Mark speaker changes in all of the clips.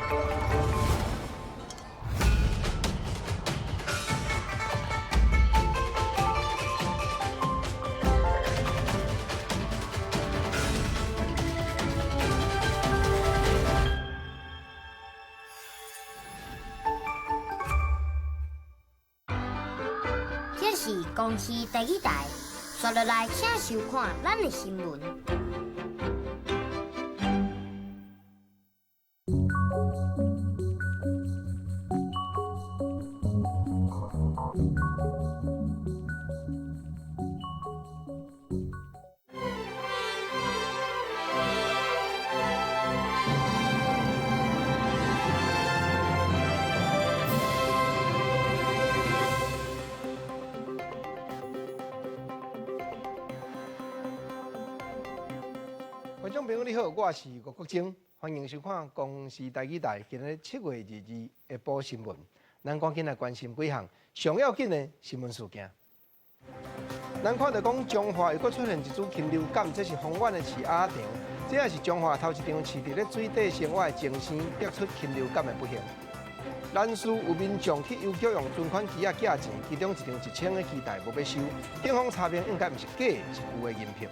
Speaker 1: 這是公視第一台，刷落來請收看咱的新聞。
Speaker 2: 觀眾朋友你好，我是吳國楨，歡迎收看公視台語台今日7月22下晡新聞。咱趕緊來關心幾項上要緊的新聞事件。咱看著講彰化又閣出現一株禽流感，這是豐原的飼鴨場，這也是彰化頭一場飼佇咧水底生活的鯨生得出禽流感的不幸。南勢有民眾去郵局用存款機仔寄錢，其中一張1000的期待無欲收，警方查明應該毋是假，是舊的銀票。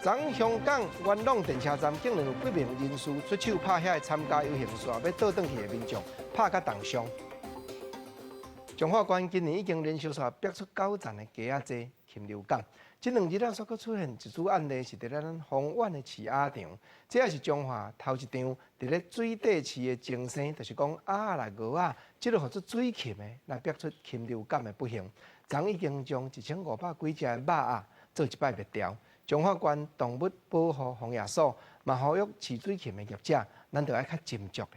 Speaker 2: 昨香港元朗電車站竟然有幾名人士出手拍遐個參加遊行煞欲倒轉去的民眾，拍甲重傷。彰化縣今年已經連續煞逼出九層的雞仔濟禽流感，這兩日啊，煞閣出現一組案例，是佇咧咱豐原的飼鴨場，這也是彰化頭一場佇咧水底飼的鯨生，就是講鴨啦、鵝仔，這個號做水禽的來逼出禽流感的不幸。昨已經將1500幾隻的肉鴨做一擺滅掉。彰化縣動物保護防疫所嘛呼籲飼水禽的業者，咱著愛較斟酌的。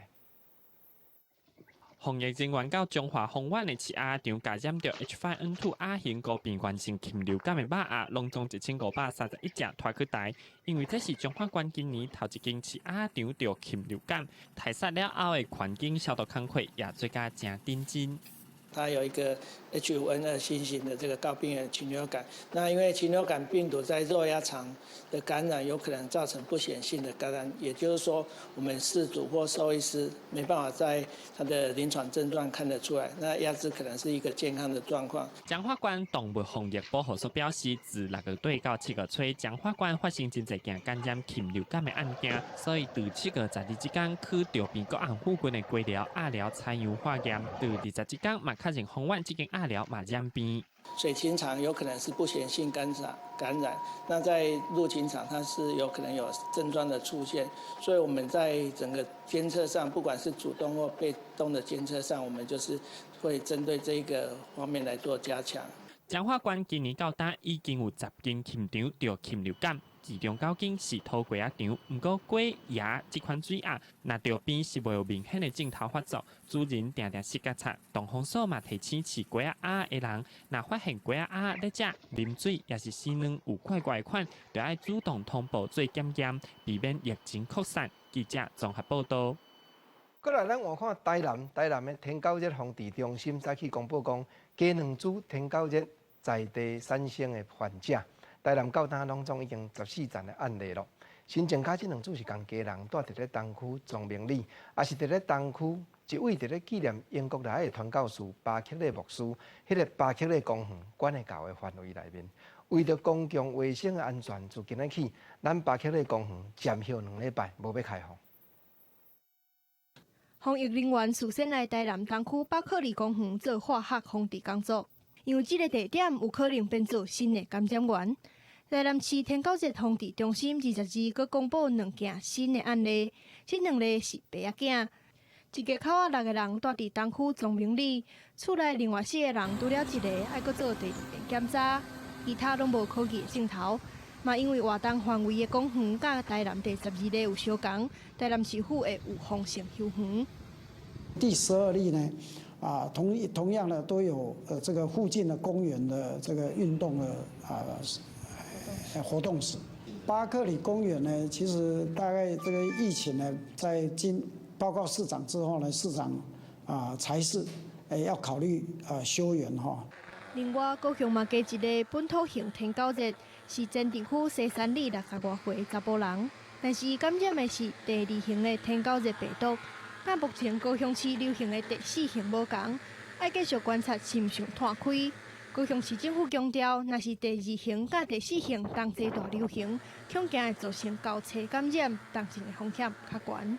Speaker 3: 防疫人員到彰化豐原的飼鴨場，共染著 H5N2 亞型高病原性禽流感的肉鴨，攏總1531隻拖去台，因為這是彰化縣今年頭一間飼鴨場著禽流感，屠殺了後的環境消毒工課也做甲誠認真。
Speaker 4: 它有一個 H5N2 新型的這個高病原禽流感，那因為禽流感病毒在肉鴨場的感染，有可能造成不顯性的感染，也就是說，我們飼主或獸醫師沒辦法在它的臨床症狀看得出來，那鴨子可能是一個健康的狀況。
Speaker 3: 彰化縣動物防疫保護所表示，自6月底到7月初，彰化縣發生真濟件感染禽流感的案件，所以佇7月12這工去著邊國岸附近的雞寮、鴨寮採樣化驗，佇20這工嘛確認豐原這間鴨寮嘛染病。
Speaker 4: 水禽場有可能是不顯性感染，那在陸禽場它是有可能有症狀的出現，所以我們在整個監測上，不管是主動或被動的監測上，我們就是會針對這個方面來做加強。
Speaker 3: 彰化縣今年到今已經有10間禽場著禽流感，其中9間是土雞仔場，毋過雞、鴨這款水鴨，若著病是袂有明顯的症頭發作，主人定定失覺察。動防所嘛提醒飼雞仔鴨的人，若發現雞仔鴨咧食、啉水，抑是屎卵有怪怪款，就愛主動通報做檢驗，避免疫情擴散。記者綜合報道。
Speaker 2: 過來，咱換看台南，台南的天狗熱防治中心早起公布講，加兩株天狗熱在地產生的患者，台南到今攏總已經14例的案例咯。新增加這兩株是仝家人蹛佇咧東區莊明里，也是佇咧東區一位佇咧紀念英國來的傳教士巴克禮牧師，彼個巴克禮公園管的教的範圍內面，為著公共衛生的安全，自今日起，咱巴克禮公園暫歇兩禮拜，無欲開放。
Speaker 5: 防疫人員事先來台南東區巴克禮公園做化學防治工作，因為這個地點有可能變做新的感染源。台南市天狗熱防治中心22閣公布兩件新的案例，這兩例是爸仔囝，一家口仔6個人蹛佇東區莊明里，厝內另外4個人除了一個愛閣做第二遍檢查，其他攏無可疑的症頭。嘛，因為活動範圍的公園佮台南第12例有相仝，台南市府會預防性休園。
Speaker 6: 第12例呢，啊，同樣的都有這個附近的公園的這個運動的啊活動史。巴克禮公園呢，其實大概這個疫情呢，在經報告市長之後呢，市長啊才是要考慮啊休園哈。
Speaker 5: 另外，高雄嘛加一個本土型天狗熱，是前鎮區西山里60外歲查埔人，但是感染的是第二型的天狗熱病毒。佮目前高雄市流行的第四型無仝，愛繼續觀察是毋是湠開。高雄市政府強調，若是第二型佮第四型同齊大流行，恐驚會造成交叉感染，重症的風險較懸。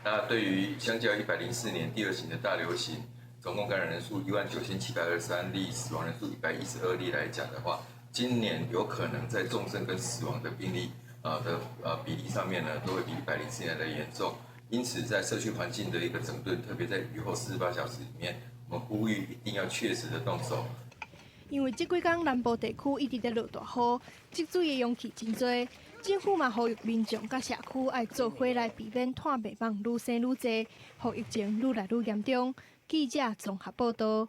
Speaker 7: 那對於相較104年第二型的大流行，總共感染人數19,723例，死亡人數112例來講的話，今年有可能在重症跟死亡的病例的比例上面呢，都會比104年來的嚴重。因此，在社區環境的一個整頓，特別在雨後48小時裡面，我們呼籲一定要確實的動手。
Speaker 5: 因為這幾工南部地區一直咧落大雨，積水的容器真濟，政府嘛呼籲民眾佮社區愛做伙來避免湠袂網愈生愈濟，予疫情愈來愈嚴重。記者綜合報道。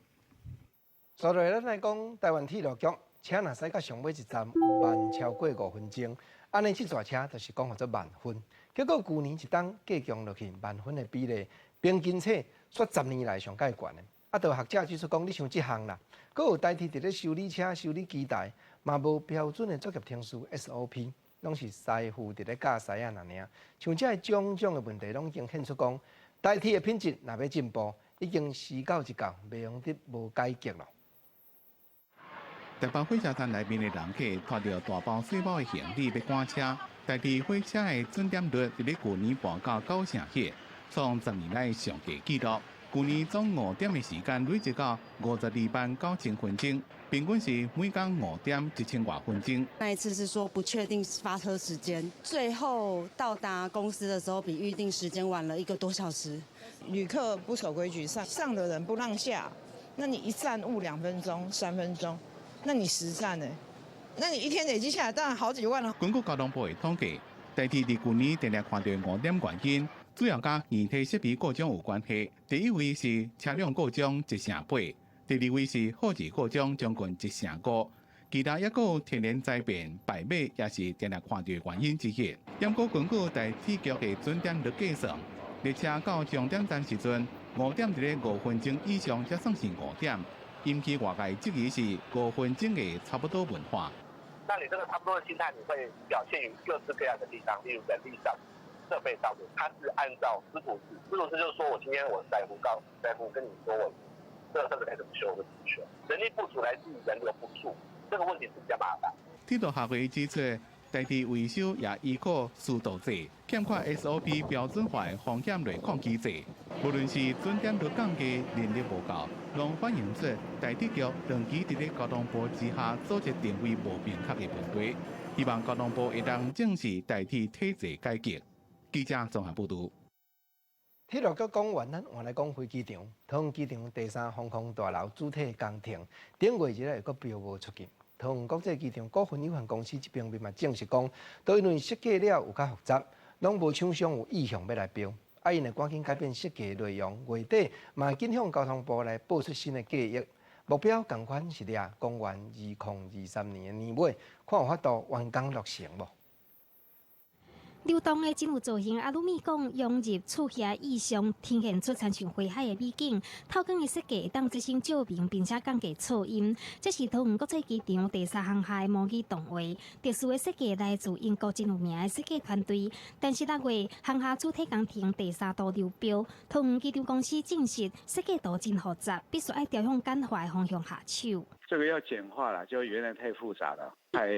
Speaker 2: 接落來咱來講台灣鐵路局，車若駛到上尾一站慢超過5分鐘，按呢這逝車就是講號做慢分。結果舊年一冬計降落去慢分的比例，平均起煞10年來上蓋懸的。啊，就學者指出講，你像這項啦，閣有台鐵佇咧修理車、修理機台，嘛無標準的作業程序 SOP，攏是師傅佇咧教師仔爾爾。像這種種的問題，攏已經顯出講，台鐵的品質若欲進步，已經時到一到，袂用得無改革囉。
Speaker 8: 台北火車站內面的人客拖著大包細包的行李欲趕車，台鐵火車的準點率佇咧舊年跋到9成7，創10年來上低紀錄。舊年總誤點的時間累積到529,000分鐘，平均是每工誤點1000外分鐘。
Speaker 9: 那一次是說不確定發車時間，最後到達公司的時候比預定時間晚了1個多小時。
Speaker 10: 旅客不守規矩，上上的人不讓下，那你一站誤2分鐘、3分鐘，那你10站呢？那你一天累積下來，當然好幾萬了。
Speaker 8: 根據交通部的統計，台鐵佇舊年定定看著誤點原因，主要佮硬體設備故障有關係。第一位是車輛故障1.8成，第二位是貨櫃故障將近1.5成，其他抑閣有天然災變、敗馬也是定定看著原因之一。毋過根據台鐵局的準點率計算，列車到終點站時陣，誤點佇咧五分鐘以上才算是誤點，引起外界質疑是五分鐘的差不多文化。
Speaker 11: 那你這個差不多的心態，你會表現於各式各樣的地方，例如人力上、設備上面，它是按照師徒制。師徒制就是說我今天我師傅告師傅跟你說我這個設備該怎麼修，我怎麼修。人力不足來自於人流不住，這個問題是比較麻煩。
Speaker 8: 鐵路學會指出，台鐵維修也依靠師徒制，欠缺 SOP 標準化的風險內控機制。無論是準點率降低、人力無夠，攏反映出台鐵局長期佇咧交通部之下組織定位無明確的問題。希望交通部會當正視台鐵體制改革。記者綜合報導。
Speaker 2: 鐵路局講完，咱換來講飛機場。桃園機場第三防空大樓主體工程，頂月日會閣標無出去。桃園國際機場股份有限公司這邊面嘛證實講，都因為設計了有較複雜，攏無廠商有意向欲來標。啊，𪜶會趕緊改變設計內容，月底嘛緊向交通部來報出新的計劃。目標仝款是掠公元2023年的年尾，看有法度完工落成無？
Speaker 12: 流動的真有造型阿魯米講，融入厝遐意象，呈現出親像花海的美景。透光的設計會當節省照明，並且降低噪音。這是桃園國際機場第三航廈的模擬動畫。特殊的設計來自英國真有名的設計團隊。但是6月航廈主體工程第三度流標，桃園機場公司證實設計圖真複雜，必須愛朝向簡化的方向下手。
Speaker 13: 這個要簡化了，就原來太複雜了，太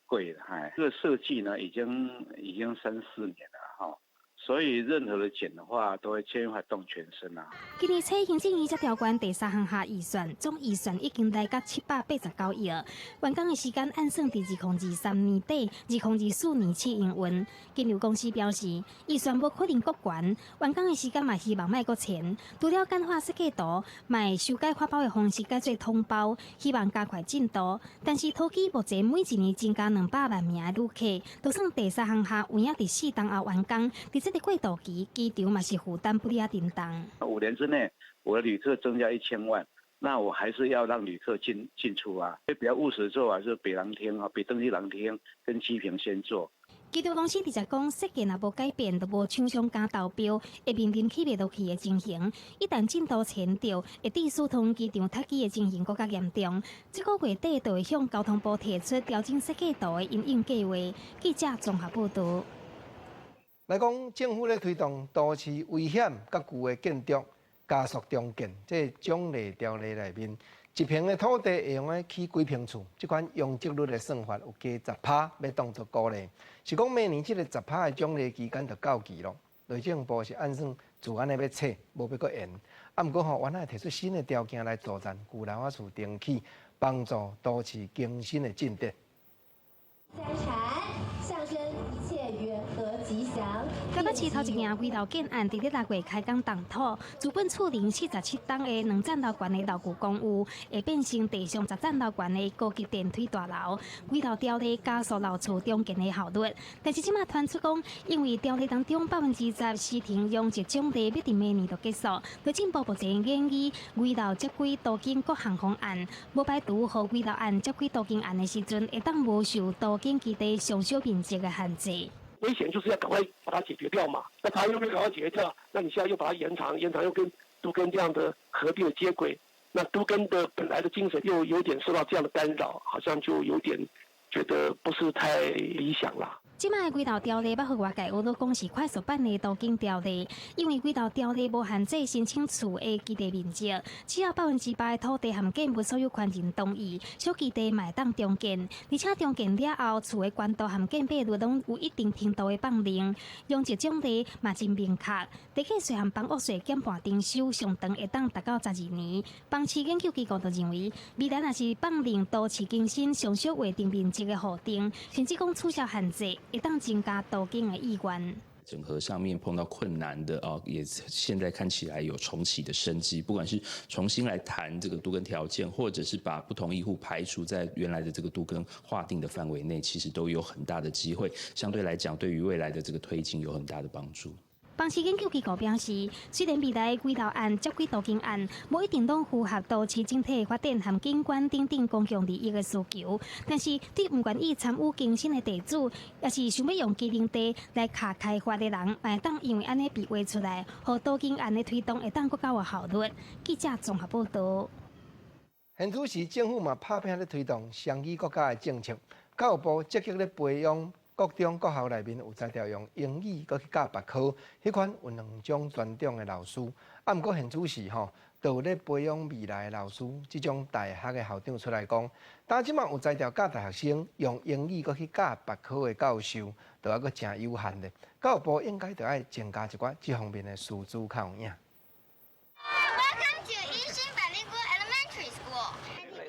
Speaker 13: 貴了。哎，這個設計呢，已經三四年了，哈。所以任何的簡化都會牽一髮動全身啊。
Speaker 12: 今年初行政院才調懸第三航廈預算，總預算已經來到789億。完工的時間按算佇2023年底，2024年試營運。金流公司表示，預算無可能閣懸，完工的時間嘛希望莫閣延。除了簡化設計圖，嘛會修改發包的方式，改做統包，希望加快進度。但是桃機目前每一年增加200萬名的旅客，就算第三航廈有影佇4冬後完工，佇這個過渡期，機場嘛是負擔不了沉重。
Speaker 13: 5年之內，我的旅客增加1000萬，那我還是要讓旅客進進出啊。比較務實的做法是北廊廳啊，北登機廊廳跟機坪先做。
Speaker 12: 機場公司直接講，設計若無改變，就無廠商敢投標，會面臨起袂落去的情形。一旦進度延著，會致使桃園機場塞機的情形閣較嚴重。這個月底就會向交通部提出調整設計圖的因應計畫。記者綜合報導。
Speaker 2: 來講，政府咧推動都市危險佮舊的建築加速重建，這獎勵條例內面，一坪的土地會用來起幾坪厝，這款容積率的算法有加十趴，欲當做鼓勵。是講明年這个十趴的獎勵期間就到期囉。內政部是按算自按呢欲撤，無欲閣延。啊，毋過吼，原來提出新的條件來助贊舊樓仔厝重起，幫助都市更新的進展。
Speaker 14: 象徵一切圓和吉祥。
Speaker 12: 台北市頭一件危老建案，佇咧6月開工動土，資本厝齡47冬的兩層樓懸的老舊公寓，會變成地上10層樓懸的高級電梯大樓。危老條例加速老厝重建的效率，但是這馬傳出講，因為條例當中10%私庭容積獎勵欲佇明年就結束，內政部目前研議危老接軌都更各項方案，無排除予危老案接軌都更案的時陣，會當無受都更基地上小面積的限制。
Speaker 15: 危險就是要趕快把它解決掉嘛，那他又沒趕快解決掉，那你現在又把它延長，延長又跟都更這樣的合併的接軌，那都更的本來的精神又有點受到這樣的干擾，好像就有點覺得不是太理想啦。
Speaker 12: 這擺的危老條例，欲予外界學咧講是快速版的都更條例，因為危老條例無限制申請厝的基地面積，只要8%的土地和建物所有權人同意，小基地嘛會當重建。而且重建了後，厝的懸度和建蔽率攏有一定程度的放任，容積獎勵嘛真明確。地價稅和房屋稅減半徵收，上長會當達到12年。房市研究機構就認為，未來若是放任都市更新上小劃定面積的予定，甚至講取消限制，會當增加都更的意願。
Speaker 16: 整合上面碰到困難的哦，也現在看起來有重啟的生機。不管是重新來談這個都更條件，或者是把不同意戶排除在原來的這個都更劃定的範圍內，其實都有很大的機會。相對來講，對於未來的這個推進有很大的幫助。
Speaker 12: 房市研究機構表示，雖然未來危老案接軌都更案，無一定攏符合都市整體發展和景觀等等公共利益的需求，但是對毋願意參與更新的地主，抑是想欲用機能地來卡開發的人，會當因為按呢被劃出來，予都更案的推動會當閣較有效率。記者綜合報導。
Speaker 2: 現此時政府嘛拍拚咧推動雙語國家的政策，教育部積極咧培養國中國校內面有才調用英語閣去教別科，彼款有兩種專長的老師。啊，毋過現此時吼，就有咧培養未來的老師，這種大學的校長出來講，當這馬有才調教大學生用英語閣去教別科的教授，都猶閣誠有限咧。教育部應該著愛增加一寡這方面的師資較有影。
Speaker 1: Welcome to 一心 Bilingual Elementary School。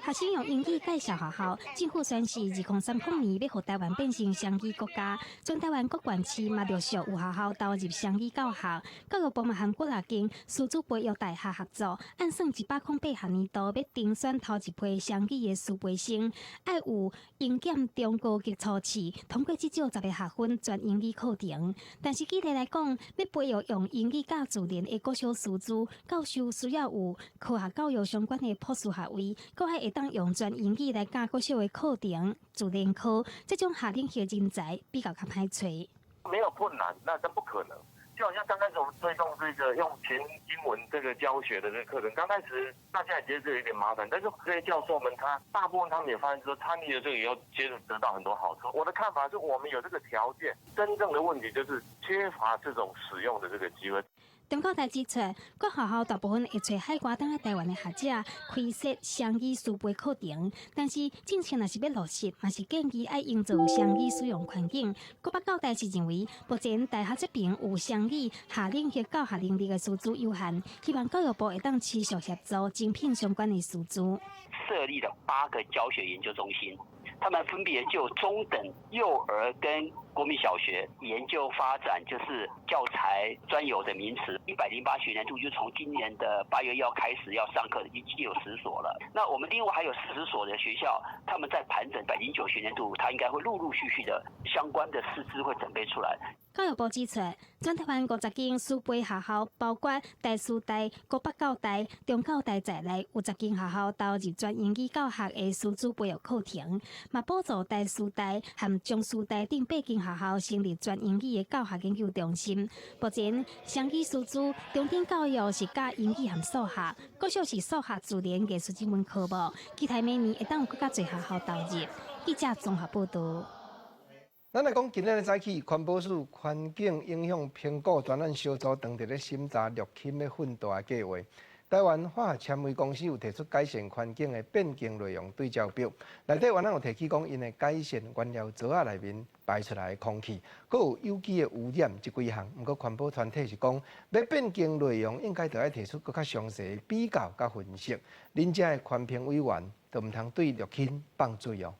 Speaker 12: 學生用英語介紹學校，政府宣示2030年欲予台灣變成雙語國家，全台灣各縣市嘛陸續有學校投入雙語教學。教育部嘛和幾若間師資培育大學合作，按算108學年度欲甄選頭一批雙語的師培生，愛有英檢中高級初試，通過至少10個學分全英語課程。但是舉例來講，欲培育用英語教自然的國小師資，教授需要有科學教育相關的博士學位，閣愛會當用全英語來教國小的課程、自然科，這種下等級人才比較較歹揣。
Speaker 11: 沒有困難，那這不可能。就好像剛開始我們推動這個用全英文這個教學的這個課程，剛開始大家也覺得這有點麻煩，但是這些教授們他大部分他們也發現說參與了這個以後，接着得到很多好處。我的看法是我們有這個條件，真正的問題就是缺乏這種使用的這個機會。
Speaker 12: 中教大指出，各學校大部分會揣海外轉來台灣的學者開設雙語師培課程，但是政策若是欲落實，嘛是建議愛營造雙語使用環境。國北教大是認為，目前大學這邊有雙語下等級教學能力的師資有限，希望教育部會當持續協助徵聘相關的師資。
Speaker 17: 設立了八個教學研究中心，他們分別就中等、幼兒跟國民小學研究發展，就是教材專有的名詞。108學年度就從今年的8月1號開始要上課，已經有10所了。那我們另外還有40所的學校，他們在盤整109學年度，他應該會陸陸續續的相關的師資會準備出來。
Speaker 12: 教育部指出，全台灣50間師培學校，包括台師大、國北教大、中教大在內，有10間學校投入全英語教學的師資培育課程，嘛補助台師大和中師大等八間學校成立全英語的教學研究中心。目前，雙語師資中等教育是教英語和數學，國小是數學、自然、藝術這門科目，期待明年會當有閣較濟學校投入。記者綜合報導。
Speaker 2: 咱來講，今仔日早起，環保署環境影響評估專案小組當佇咧審查綠氫欲噴大的計劃。台灣化學纖維公司有提出改善環境的變更內容對照表，內底原來有提起講，𪜶會改善原料槽仔內面排出來的空氣，閣有有機的污染這幾項。毋過環保團體是講，欲變更內容應該著愛提出閣較詳細的比較佮分析。恁遮的環評委員都毋通對綠氫放水哦。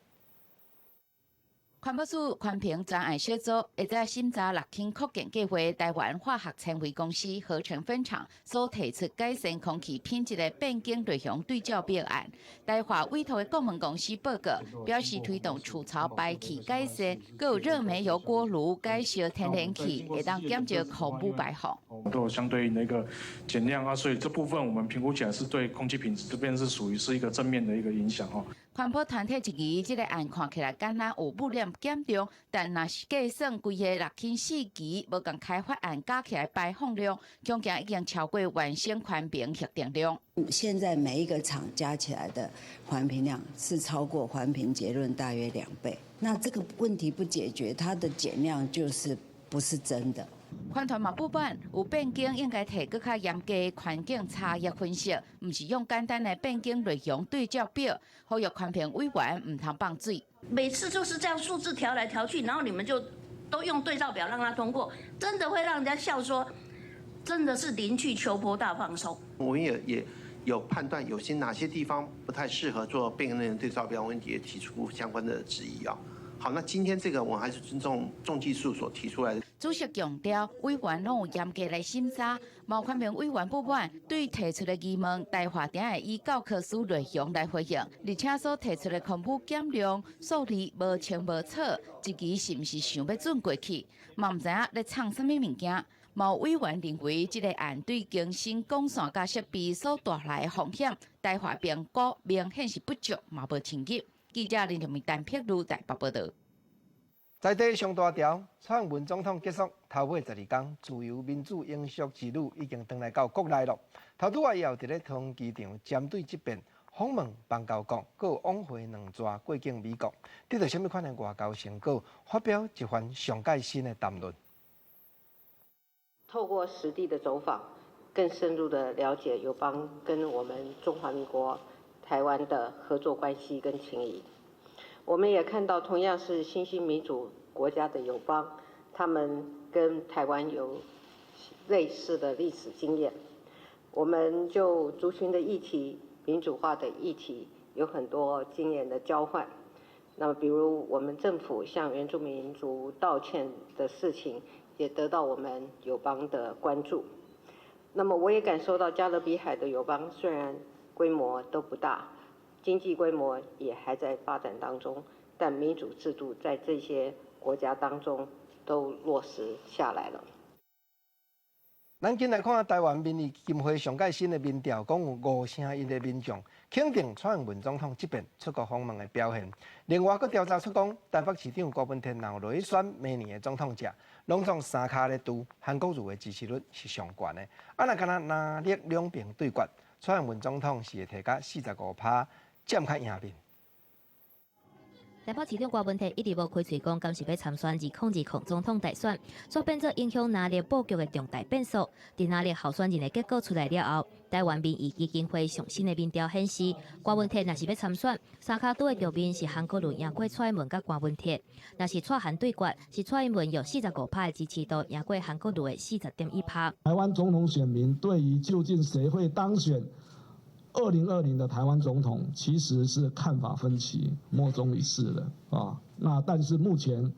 Speaker 18: 環保署環評專案小組會在審查綠氫擴建計劃，台灣化學纖維公司禾宸分廠所提出改善空氣品質的變更內容對照表案。台化委託的顧問公司報告表示，推動儲槽排氣改善，閣有熱煤油鍋爐改燒天然氣，會當減少空污排放。
Speaker 19: 都有相對應的一個減量啊，所以這部分我們評估起來是對空氣品質這邊是屬於是一個正面的一個影響哦。
Speaker 18: 環保團體質疑，這個案看起來敢若有污染減量，但若是計算規个綠氫四期無仝開發案加起來排放量，恐驚已經超過原先環評核定量。
Speaker 20: 現在每一個廠加起來的環評量是超過環評結論大約2倍。那這個問題不解決，它的減量就是不是真的。
Speaker 18: 環團嘛不滿，有變更應該提閣較嚴格的環境差異分析，毋是用簡單的變更內容對照表，呼籲環評委員毋通放水。
Speaker 21: 每次就是這樣數字調來調去，然後你們就都用對照表讓它通過，真的會讓人家笑說，真的是臨去秋波大放送。
Speaker 22: 我們也有判斷，有些哪些地方不太適合做變更內容對照表，我們也提出相關的質疑啊。好，那今天這個我還是尊重重技術所提出來的。
Speaker 18: 主席強調，委員攏有嚴格來審查，無環評委員不滿，對提出的疑問，台化定會以教科書內容來回應，而且所提出的空污減量數字無清無楚，質疑是毋是想欲轉過去，嘛毋知影咧創啥物物件。有委員認為，這個案對更新管線佮設備所帶來的風險，台化評估明顯是不足，嘛無深入。記者林立明、陳碧如台北報導。
Speaker 2: 在地上大條，蔡英文總統結束頭尾12工自由民主永續之旅，已經轉來到國內囉。頭拄仔伊有佇咧桃園機場針對這遍訪問邦交國，閣有往回兩逝過境美國，得著啥物款的外交成果，發表一番上蓋新的談論。
Speaker 23: 透過實地的走訪，更深入的了解友邦跟我們中華民國台灣的合作關係跟情誼。我們也看到，同樣是新興民主國家的友邦，他們跟台灣有類似的歷史經驗。我們就族群的議題、民主化的議題有很多經驗的交換。那麼，比如我們政府向原住民族道歉的事情，也得到我們友邦的關注。那麼，我也感受到加勒比海的友邦雖然規模都不大，經濟規模也還在發展當中，但民主制度在這些國家當中都落實下來了。
Speaker 2: 咱緊來看台灣民意基金會上蓋新的民調，講有51%的民眾肯定蔡英文總統這遍出國訪問的表現。另外，閣調查出講，台北市長柯文哲若有落去選明年的總統者，攏總三跤咧拄韓國瑜的支持率是上懸的。啊，若干焦藍綠兩邊對決，蔡英文總統是會提甲45%，佔較贏面。
Speaker 24: 台北市長柯文哲一直無開喙講，敢是欲參選2020總統大選，煞變做影響藍綠布局的重大變數。佇藍綠候選人的結果出來了後，台灣民意基金會上新的民調顯示，柯文哲若是欲參選，三跤拄的局面是韓國瑜贏過蔡英文佮柯文哲；若是蔡韓對決，是蔡英文用45%的支持度贏過韓國瑜的40.1%。
Speaker 25: 台灣總統選民對於究竟誰會當選2020的台灣總統，其實是看法分歧，莫衷一是的啊。那但是目前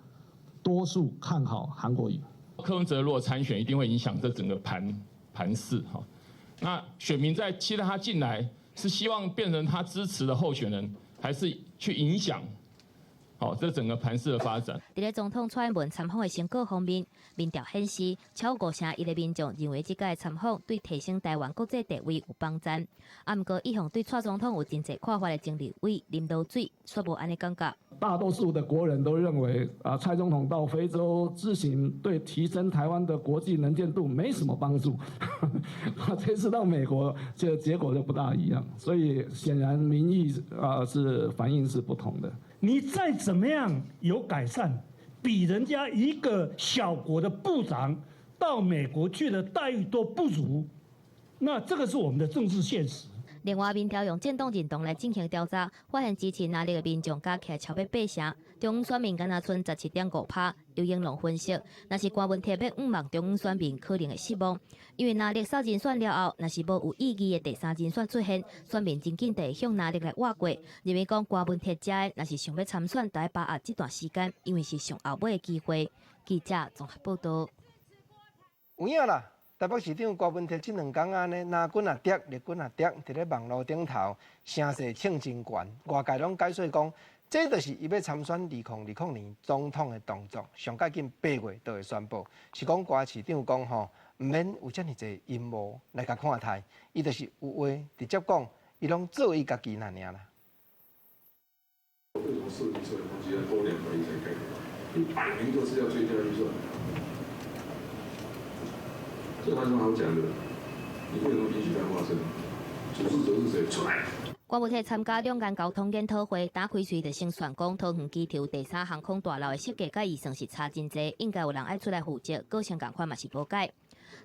Speaker 25: 多數看好韓國瑜。
Speaker 26: 柯文哲如果參選，一定會影響這整個盤勢哈。那選民在期待他進來，是希望變成他支持的候選人，還是去影響？好，這整個盤勢的發展。
Speaker 24: 佇咧總統蔡英文參訪的成果方面，民調顯示，超51%的民眾認為這屆參訪對提升台灣國際地位有幫助。啊，毋過一向對蔡總統有真濟看法的前立委林濁水，卻無按呢感覺。
Speaker 25: 大多數的國人都認為，啊，蔡總統到非洲之行對提升台灣的國際能見度沒什麼幫助。這次到美國，這結果就不大一樣，所以顯然民意啊是反應是不同的。
Speaker 27: 你再怎麼樣有改善，
Speaker 3: 比人家一個小國的部長到美國去的待遇都不如，那這個是我們的政治現實。
Speaker 24: 另外，民調用漸凍人洞來進行調查，發現支持藍綠的民眾加起來超過八成，中央選民敢若賰17.5%。游盈隆分析，若是柯文哲欲向望中央選民可能會失望，因為藍綠掃人選了後，若是無有意義的第三人選出現，選民真緊就會向藍綠來倚過。認為講柯文哲遮的，若是想欲參選，就愛把握這段時間，因為是上後尾的機會。記者綜合報導。
Speaker 2: 有影啦，台北市長柯文哲這兩工按呢，藍軍也著，綠軍也著，佇咧網路頂頭聲勢唱真懸，外界攏解說講，這就是伊欲參選2020年總統的動作，上較緊8月就會宣布。是講柯市長講吼，毋免有遮爾濟陰謀來共看待，伊就是有話直接講，伊攏做伊家己爾爾啦。
Speaker 4: 為什麼設計出來東西要多2個億才蓋？你擺明就是要追加預算，這還有什麼好講的？你為什麼允許它發生？主事者是誰？出來！
Speaker 24: 柯文哲參加兩岸交通研討會，打開喙就先宣講桃園機場第三航空大樓的設計佮預算是差真濟，應該有人愛出來負責，個性仝款嘛是無解。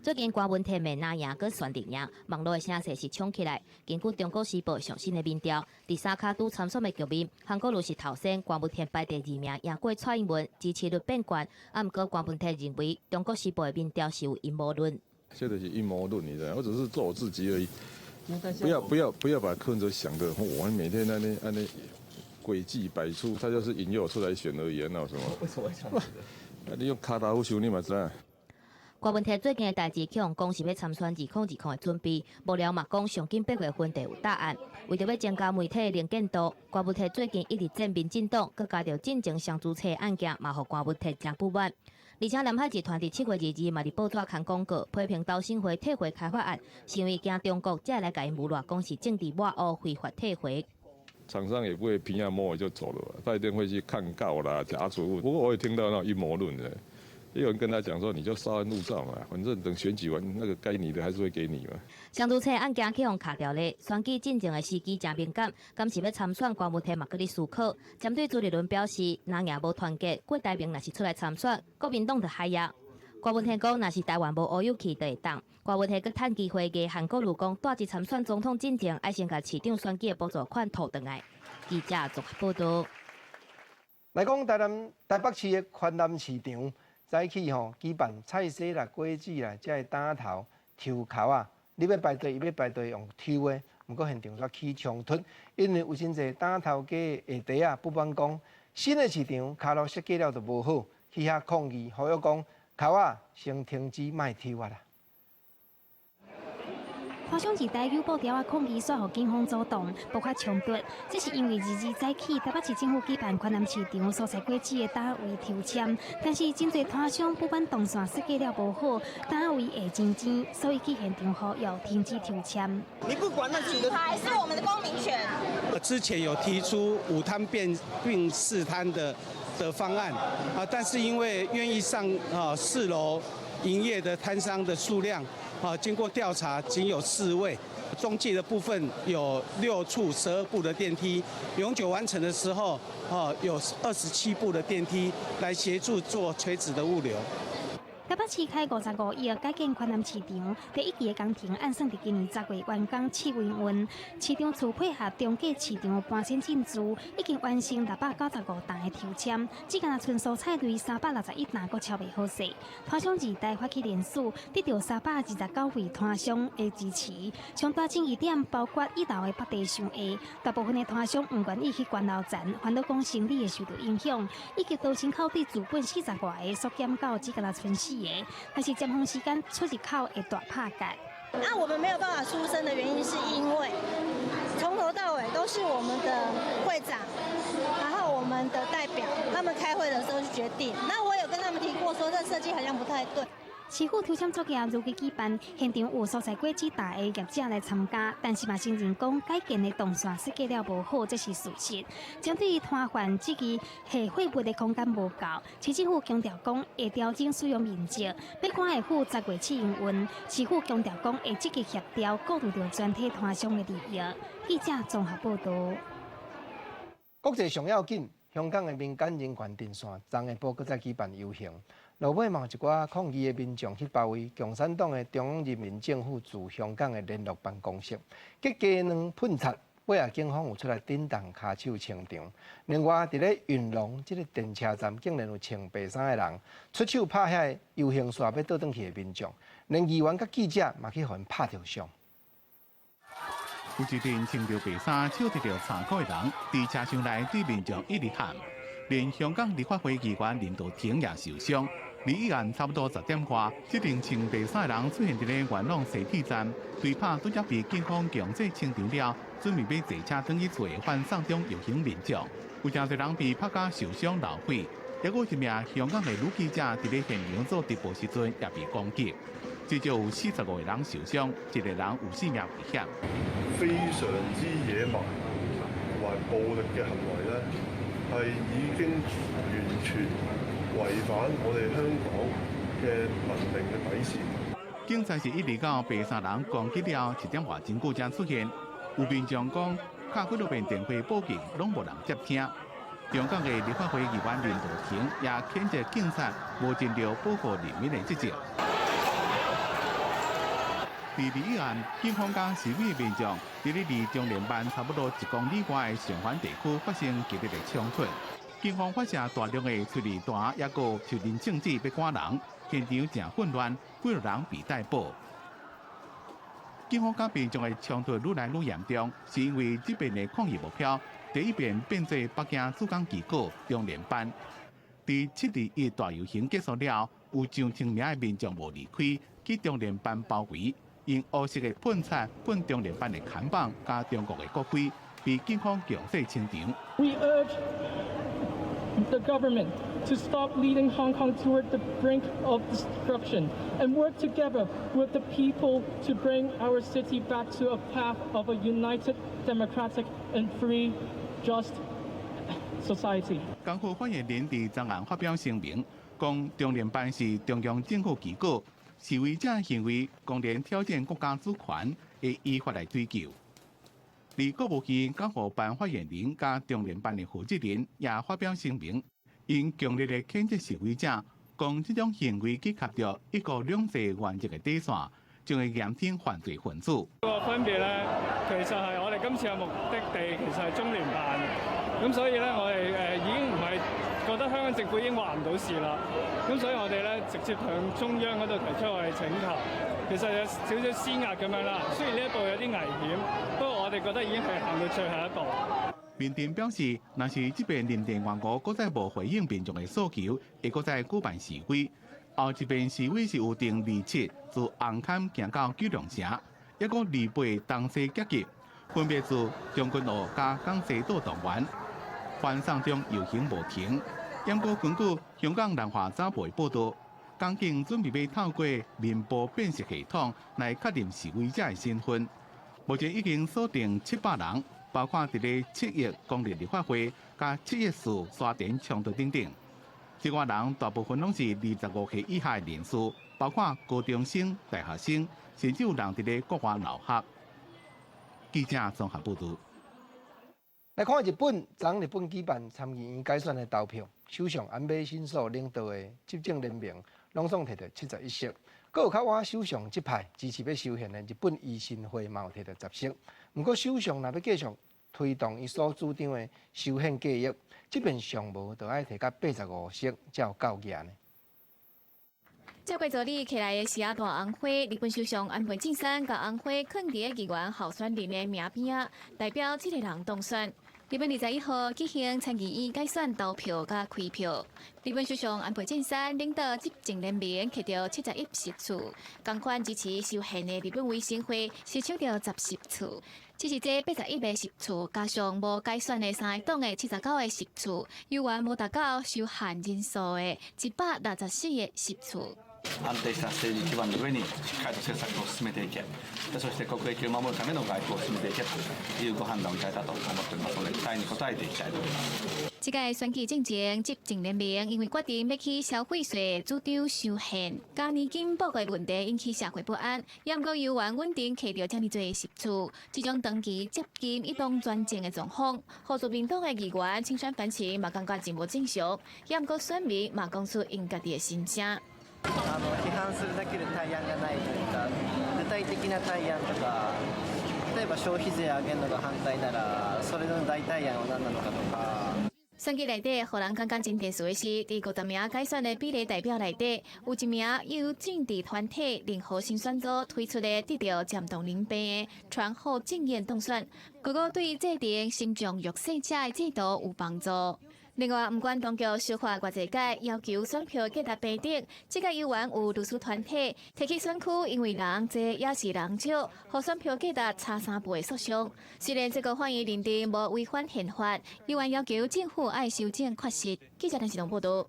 Speaker 24: 最近柯文哲面藍營閣選綠營，網路的聲勢是衝起來。根據中國時報上新的民調，佇三跤拄參選的局面，韓國瑜是頭先，柯文哲排第二名，贏過蔡英文，支持率變懸。啊，毋過柯文哲認為中國時報的民調是有陰謀論。
Speaker 4: 這就是陰謀論，你知道？我只是做我自己而已。不要不要不要把柯文哲想的，我們每天那那那詭計百出，他就是引誘我出來選而已，那有什麼？
Speaker 5: 為什麼會這樣子？
Speaker 4: 你用跤頭想你嘛知影。
Speaker 24: 柯文哲最近的代誌，去予講是欲參選2020的準備，幕僚嘛講上緊8月份就有答案。為著欲增加媒體的能見度，柯文哲最近一直戰民進黨，閣加著進前雙主冊案件，嘛予柯文哲誠不滿。而且藍海集團佇7月22嘛佇報紙刊廣告，批評投審會退回開發案，是因為驚中國才會來共𪜶誣賴，講是政治抹烏非法退回。
Speaker 4: 廠商也不會憑樣摸就走了，他一定會去抗告啦、夾除物。不過我也聽到那種陰謀論的。也有人跟他講說，你就稍安勿躁嘛，反正等選舉完，那個該你的還是會給你嘛。
Speaker 24: 雙註冊案件去予卡著咧，選舉進前的時機誠敏感，敢是欲參選，柯文哲嘛閣咧思考。針對朱立倫表示，藍營無團結，郭台銘若是出來參選，國民黨就害啊。柯文哲講，若是台灣無烏有去，就會當。柯文哲閣趁機會給韓國瑜講，帶一參選總統進前，愛先共市長選舉的補助款討轉來。記者綜合報導。
Speaker 2: 來講台南台北市的寬南市場。早起吼舉辦菜市啦、果子啦，這个擔頭抽屐啊，你欲排隊，伊欲排隊用抽的，毋過現場煞起衝突，因為有真濟擔頭家下底啊不滿講，新的市場跤路設計了就無好，去遐抗議，呼籲講屐仔先停止莫抽啊啦。
Speaker 12: 攤商佇台九布條仔抗議，煞予警方阻擋，爆發衝突。這是因為22早起台北市政府舉辦寬南市場蔬菜果子的攤位抽籤，但是真濟攤商不滿動線設計了無好，攤位會真擠，所以去現場呼籲停止抽籤。
Speaker 10: 你不管那幾個，
Speaker 6: 是我們的公民權。
Speaker 7: 之前有提出五攤變併四攤的方案啊，但是因為願意上啊4樓營業的攤商的數量。啊，經過調查，僅有4位。中繼的部分有6處12部的電梯，永久完成的時候，啊，有27部的電梯來協助做垂直的物流。
Speaker 12: 台北市開55億改建寬南市場，第一期的工程按算佇今年10月完工試營運。市場處配合中繼市場搬遷進駐，已經完成695擔的抽籤，只干焦賰蔬菜類361擔，閣超袂好勢。攤商二代發起聯署，得到329位攤商的支持。上大爭議點包括一樓的北地上下，大部分的攤商毋願意去懸樓層，煩惱講生理會受到影響，以及逃生口對資本40外个縮減到只干焦賰4個，但是尖峰時間出入口會大拍結。
Speaker 6: 那我們沒有辦法出聲的原因，是因為從頭到尾都是我們的會長，然後我們的代表，他們開會的時候就決定。那我有跟他們提過，說這設計好像不太對。
Speaker 12: 市府抽籤作業如期舉辦，現場有蔬菜果子大的業者來參加，但是嘛承認講改建的動線設計了無好，這是事實。針對攤販質疑下貨物的空間無夠，市政府強調講會調整使用面積，欲趕會赴10月試營運。市府強調講會積極協調，顧慮著全體攤商的利益。記者綜合報導。
Speaker 2: 國際上要緊。香港的民間人權陣線昨下晡閣再舉辦遊行，落尾嘛有一寡抗議的民眾去包圍共產黨的中央人民政府駐香港的聯絡辦公室，激雞卵噴漆，尾仔警方有出來震動跤手清場。另外，佇咧元朗這个電車站，竟然有穿白衫的人出手拍遐个遊行煞欲倒轉去的民眾，連議員佮記者嘛去予𪜶拍著傷。
Speaker 5: 有一陣穿著白衫、手提著柴刀的人，佇車廂內對民眾一直喊，連香港立法會議員林道廷也受傷。離議案差不多10點外，這陣穿白衫的人出現佇咧元朗西鐵站，對拍拄才被警方強制清場了，準備欲坐車轉去厝的反送中遊行民眾，有誠濟人被拍甲受傷流血。抑閣有一名香港的女記者佇咧現場做直播時陣也被攻擊，至少有45個人受傷，一個人有性命危險。
Speaker 8: 非常之野蠻同埋暴力嘅行為咧，係已經完全違反我哋香港嘅文明嘅底線。
Speaker 5: 警察是一直到白衫人攻擊了7點外真久才出現，有民眾講，敲幾落遍電話報警，攏無人接聽。香港的立法會議員林道廷也譴責警察無盡著保護人民的職責。佇離岸，警方佮示威民眾佇咧離中聯辦差不多1公里外的上環地區發生激烈的衝突。警方發射大量的催淚彈，抑閣手輪槍子欲趕人，現場誠混亂，幾若人被逮捕。警方佮民眾的衝突愈來愈嚴重，是因為這邊的抗議目標第一遍變做北京駐港機構中聯辦。佇7.21大遊行結束了，有上千名的民眾無離開，去中聯辦包圍，用烏色的噴漆噴中聯辦的看板佮中國的國徽，被警方強制清場。
Speaker 9: We urge the government to stop leading Hong Kong toward the brink of destruction and work together with the people to bring our city back to a path of a united, democratic and free, just society.
Speaker 5: 港府發言人佇昨暗發表聲明，講中聯辦是中央政府機構，示威者行為公然挑戰國家主權，會依法來追究。而國務院港澳辦發言人佮中聯辦的負責人也發表聲明，𪜶強烈的譴責示威者，講這種行為去踏著一國兩制原則的底線，將會嚴懲犯罪分子。
Speaker 9: 個分別咧，其實係我哋今次嘅目的地其實係中聯辦，咁所以咧我哋已經唔係覺得香港政府已經話唔到事啦，咁所以我哋咧直接向中央嗰度提出我哋請求，其實有少少施壓咁樣啦。雖然呢一步有啲危險，不過我哋覺得已經係行到最後一步。
Speaker 5: 民陣表示，若是這邊林鄭月娥閣再無回應民眾的訴求，會閣再舉辦示威。後一遍示威是有定27自紅磡行到九龍城，抑閣28東西夾擊，分別自將軍澳佮港西道動員，反送中遊行無停。不過根據香港南華早報的報導，港警準備欲透過面部辨識系統來確認示威者的身份。目前已經鎖定700人，包括佇咧7一公認立法會佮7.14沙田衝突等等。這寡人大部分攏是25歲以下的人士，包括高中生、大學生，甚至有人佇咧國外留學。記者綜合報導。
Speaker 2: 來看日本，昨日本舉辦參議院改選的投票，首相安倍晉三領導的執政聯盟攏總摕著71席，閣有較倚首相這派支持欲修憲的日本維新會嘛有摕著10席。毋過首相若欲繼續推動伊所主張的修憲計劃，這邊上無就愛摕到85席才有夠額呢。
Speaker 13: 這櫃桌裡起來的是啊大紅花，日本首相安倍晉三共紅花囥佇個議員候選人的名邊仔，代表這個人當選。日本21號舉行參議院改選投票佮開票，日本首相安倍晉三領導執政聯盟摕著71席次，仝款支持修憲的日本維新會是搶著10席次。只是這81個席次，加上無改選的三個黨的79個席次，猶原無達到修憲人數的164個席次。
Speaker 1: 安定した政治基盤の上にしっかりと政策を進めていけ、そして国益を守るための外交を進めていけというご判断をいただいたと思っておりますので、期待に応えていきたいと思います。
Speaker 13: 這屆選舉進前，執政聯盟因為決定欲起消費稅，主張修憲、加年金報告問題引起社會不安。也毋過猶原穩定揢著遮爾濟席次，這種長期接近一黨專政的狀況，予自民黨的議員青山繁晴嘛感覺真無正常。也毋過選民嘛講出𪜶家己的心聲。
Speaker 11: 批判するだけで対案がないというか、具體的な対案とか、例えば消費税上げるのが反対なら、それの代替案は何なのかとか。
Speaker 13: 選舉內底，予人感覺真特殊的是，佇50名改選的比例代表內底，有一名由政治團體聯合新選組推出的得著漸凍人病的川口正彥當選，結果對制定心臟弱勢者的制度有幫助。另外，毋管當局修法偌濟擺，要求選票價值平等，這個猶原有律師團體提起選區，因為人濟抑是人少，予選票價值差3倍的訴訟。雖然這個法院認定無違反憲法，猶原要求政府愛修正缺失。記者陳世龍報導。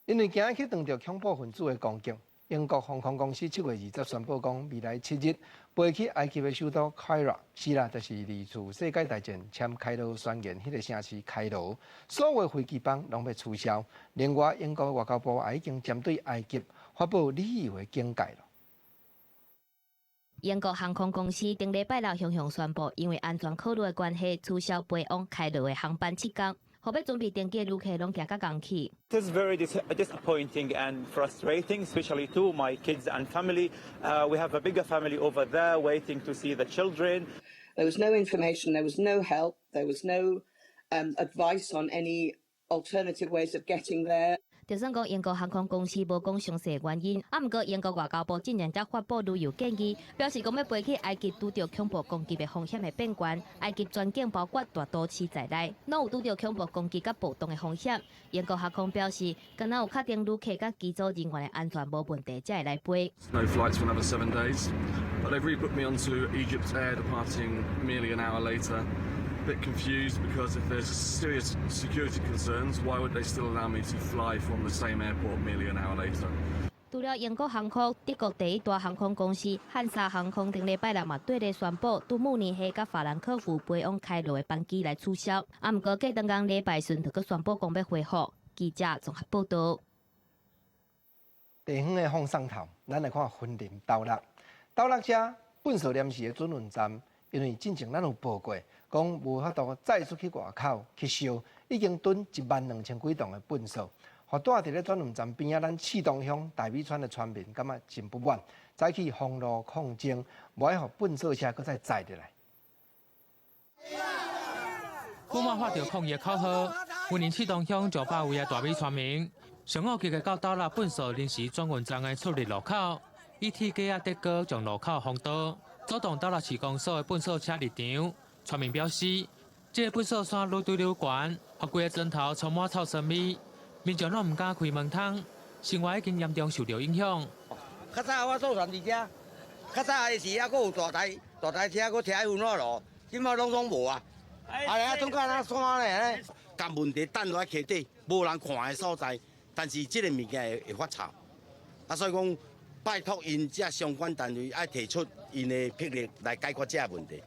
Speaker 2: 因為驚去撞著恐怖分子的攻擊，英國航空公司7月20宣布講，未來7日飛去埃及的首都開羅，是啦，就是二次世界大戰簽開羅宣言彼個城市開羅，所有飛機班攏欲取消。另外，英國外交部也已經針對埃及發布旅遊的警戒囉。
Speaker 24: 英國航空公司頂禮拜六雄雄宣布，因為安全考慮的關係，取消飛往開羅的航班7工。予欲準備登機的旅客攏驚甲戇去。
Speaker 14: It is very disappointing and frustrating, especially to my kids and family. We have a bigger family over there waiting to see the children.
Speaker 15: There was no information, there was no help, there was no advice on any alternative ways of getting there.
Speaker 24: 就算講英國航空公司無講詳細原因，啊，毋過英國外交部竟然才發布旅遊建議，表示講欲飛去埃及拄著恐怖攻擊的風險會變懸。埃及全境包括大都市在內，攏有拄著恐怖攻擊佮暴動的風險。英國航空表示，敢若有確定旅客佮機組人員的安全無問題，才會來飛。
Speaker 16: No flights for another 7 days, but they've rebooked me onto Egypt Air departing merely an hour later. Bit confused because if there's serious security concerns, why would they still allow me to fly from the same airport merely an hour later?
Speaker 24: 除了英國航空，德國第一大航空公司漢莎航空頂禮拜六嘛對外宣布，對慕尼黑佮法蘭克福飛往開羅的班機來取消。啊，毋過隔當工禮拜順就閣宣布講欲恢復。記者綜合報導。
Speaker 2: 地方的放送頭，咱來看雲林斗六，斗六遮糞掃臨時的轉運站，因為進前咱有報過，講無法度載出去外口去燒，已經囤1萬2千幾棟的糞掃，予蹛佇咧轉運站邊仔，咱刺桐鄉大米村的村民感覺真不滿，採取封路抗爭，無愛予糞掃車閣再載入來。
Speaker 17: 不滿發著抗議口號，雲林刺桐鄉上百位的大米村民，上午集結到斗六糞掃臨時轉運站的出入路口，以鐵架仔鐵鍋將路口封堵，阻擋斗六市公所的糞掃車入場。村民表示，這個糞掃山愈堆愈懸，予規個村頭充滿臭酸味，民眾攏毋敢開門窗，生活已經嚴重受著影響。
Speaker 27: 較早我祖傳佇遮，較早的時猶閣有大台大台車，閣車去雲路，這擺攏總無啊。哎呀，總敢若山咧，共問題擲落來溪底，無人看的所在，但是這個物件會會發臭，啊，所以講拜託𪜶遮相關單位愛提出𪜶的魄力來解決這個問題。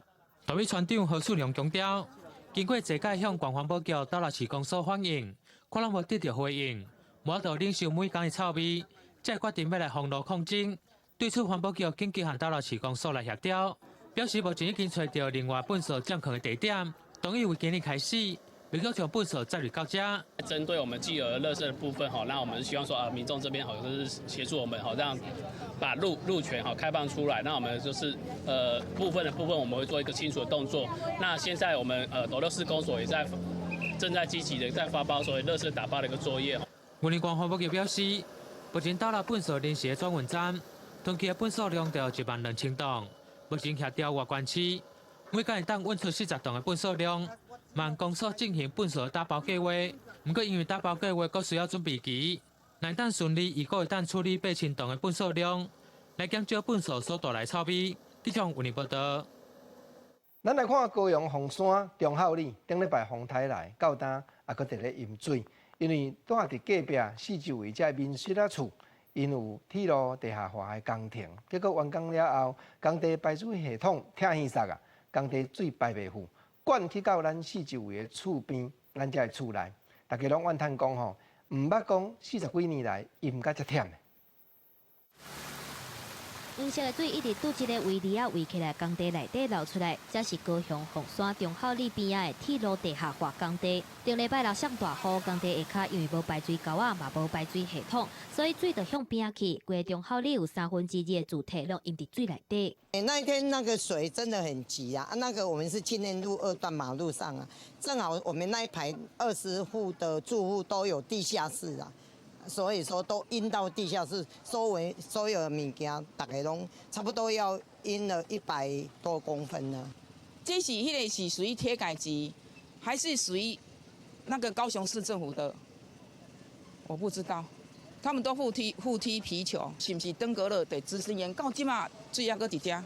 Speaker 17: 大米村長何樹良強調，經過濟擺向縣環保局、斗六市公所反映，看攏無得著回應，無法度忍受每工的臭味，才會決定欲來封路抗爭。對此，環保局緊急和斗六市公所來協調，表示目前已經揣著另外糞掃佔空的地點，同意為今日開始，欲閣將糞掃載入到遮。
Speaker 28: 針對我們既有的垃圾的部分，哈，那我們希望說啊，民眾這邊好，就是協助我們，好，讓把路路權好開放出來。那我們就是部分的部分，我們會做一個清除的動作。那現在我們斗六市公所也在正在積極的在發包所謂垃圾打包的一個作業。
Speaker 17: 雲林縣環保局表示，目前斗六糞掃臨時的轉運站，囤積的糞掃量著1萬2千噸，目前協調外縣市，每工會當運出40棟的糞掃量。望公所進行糞掃打包計劃，毋過因為打包計劃閣需要準備期，若會當順利，預估會當處理8千噸的糞掃量，來減少糞掃所帶來臭味。記者雲林報導。
Speaker 2: 咱來看高雄鳳山中孝里，頂禮拜風颱來到今，也閣佇咧淹水，因為蹛佇隔壁四周圍遮民宿仔厝， 𪜶有鐵路地下化的工程，結果完工了後，工地排水系統拆耳塞啊，工地水排袂赴，灌去到咱四周圍的厝邊，咱遮的厝內，大家攏怨嘆講吼，毋捌講四十幾年來淹甲遮忝的。
Speaker 24: 黃色的水一直佇這个圍籬仔圍起來，工地內底流出來。這是高雄鳳山忠孝里邊仔的鐵路地下化工地。頂禮拜六落大雨，工地下跤因為無排水溝仔，嘛無排水系統，所以水就向邊仔去。規個忠孝里有三分之二的住宅攏淹佇水內底。
Speaker 18: 那一天那個水真的很急啊！那個我們是紀念路二段馬路上啊，正好我們那一排20戶的住戶都有地下室啊。所以說都淹到地下室，所有所有的物件，大概攏差不多要淹了100多公分了。
Speaker 10: 這是彼个是屬於鐵改局，還是屬於那個高雄市政府的？我不知道，他們都互踢互踢皮球，是毋是登革熱的孳生源？到這馬水猶閣佇遮。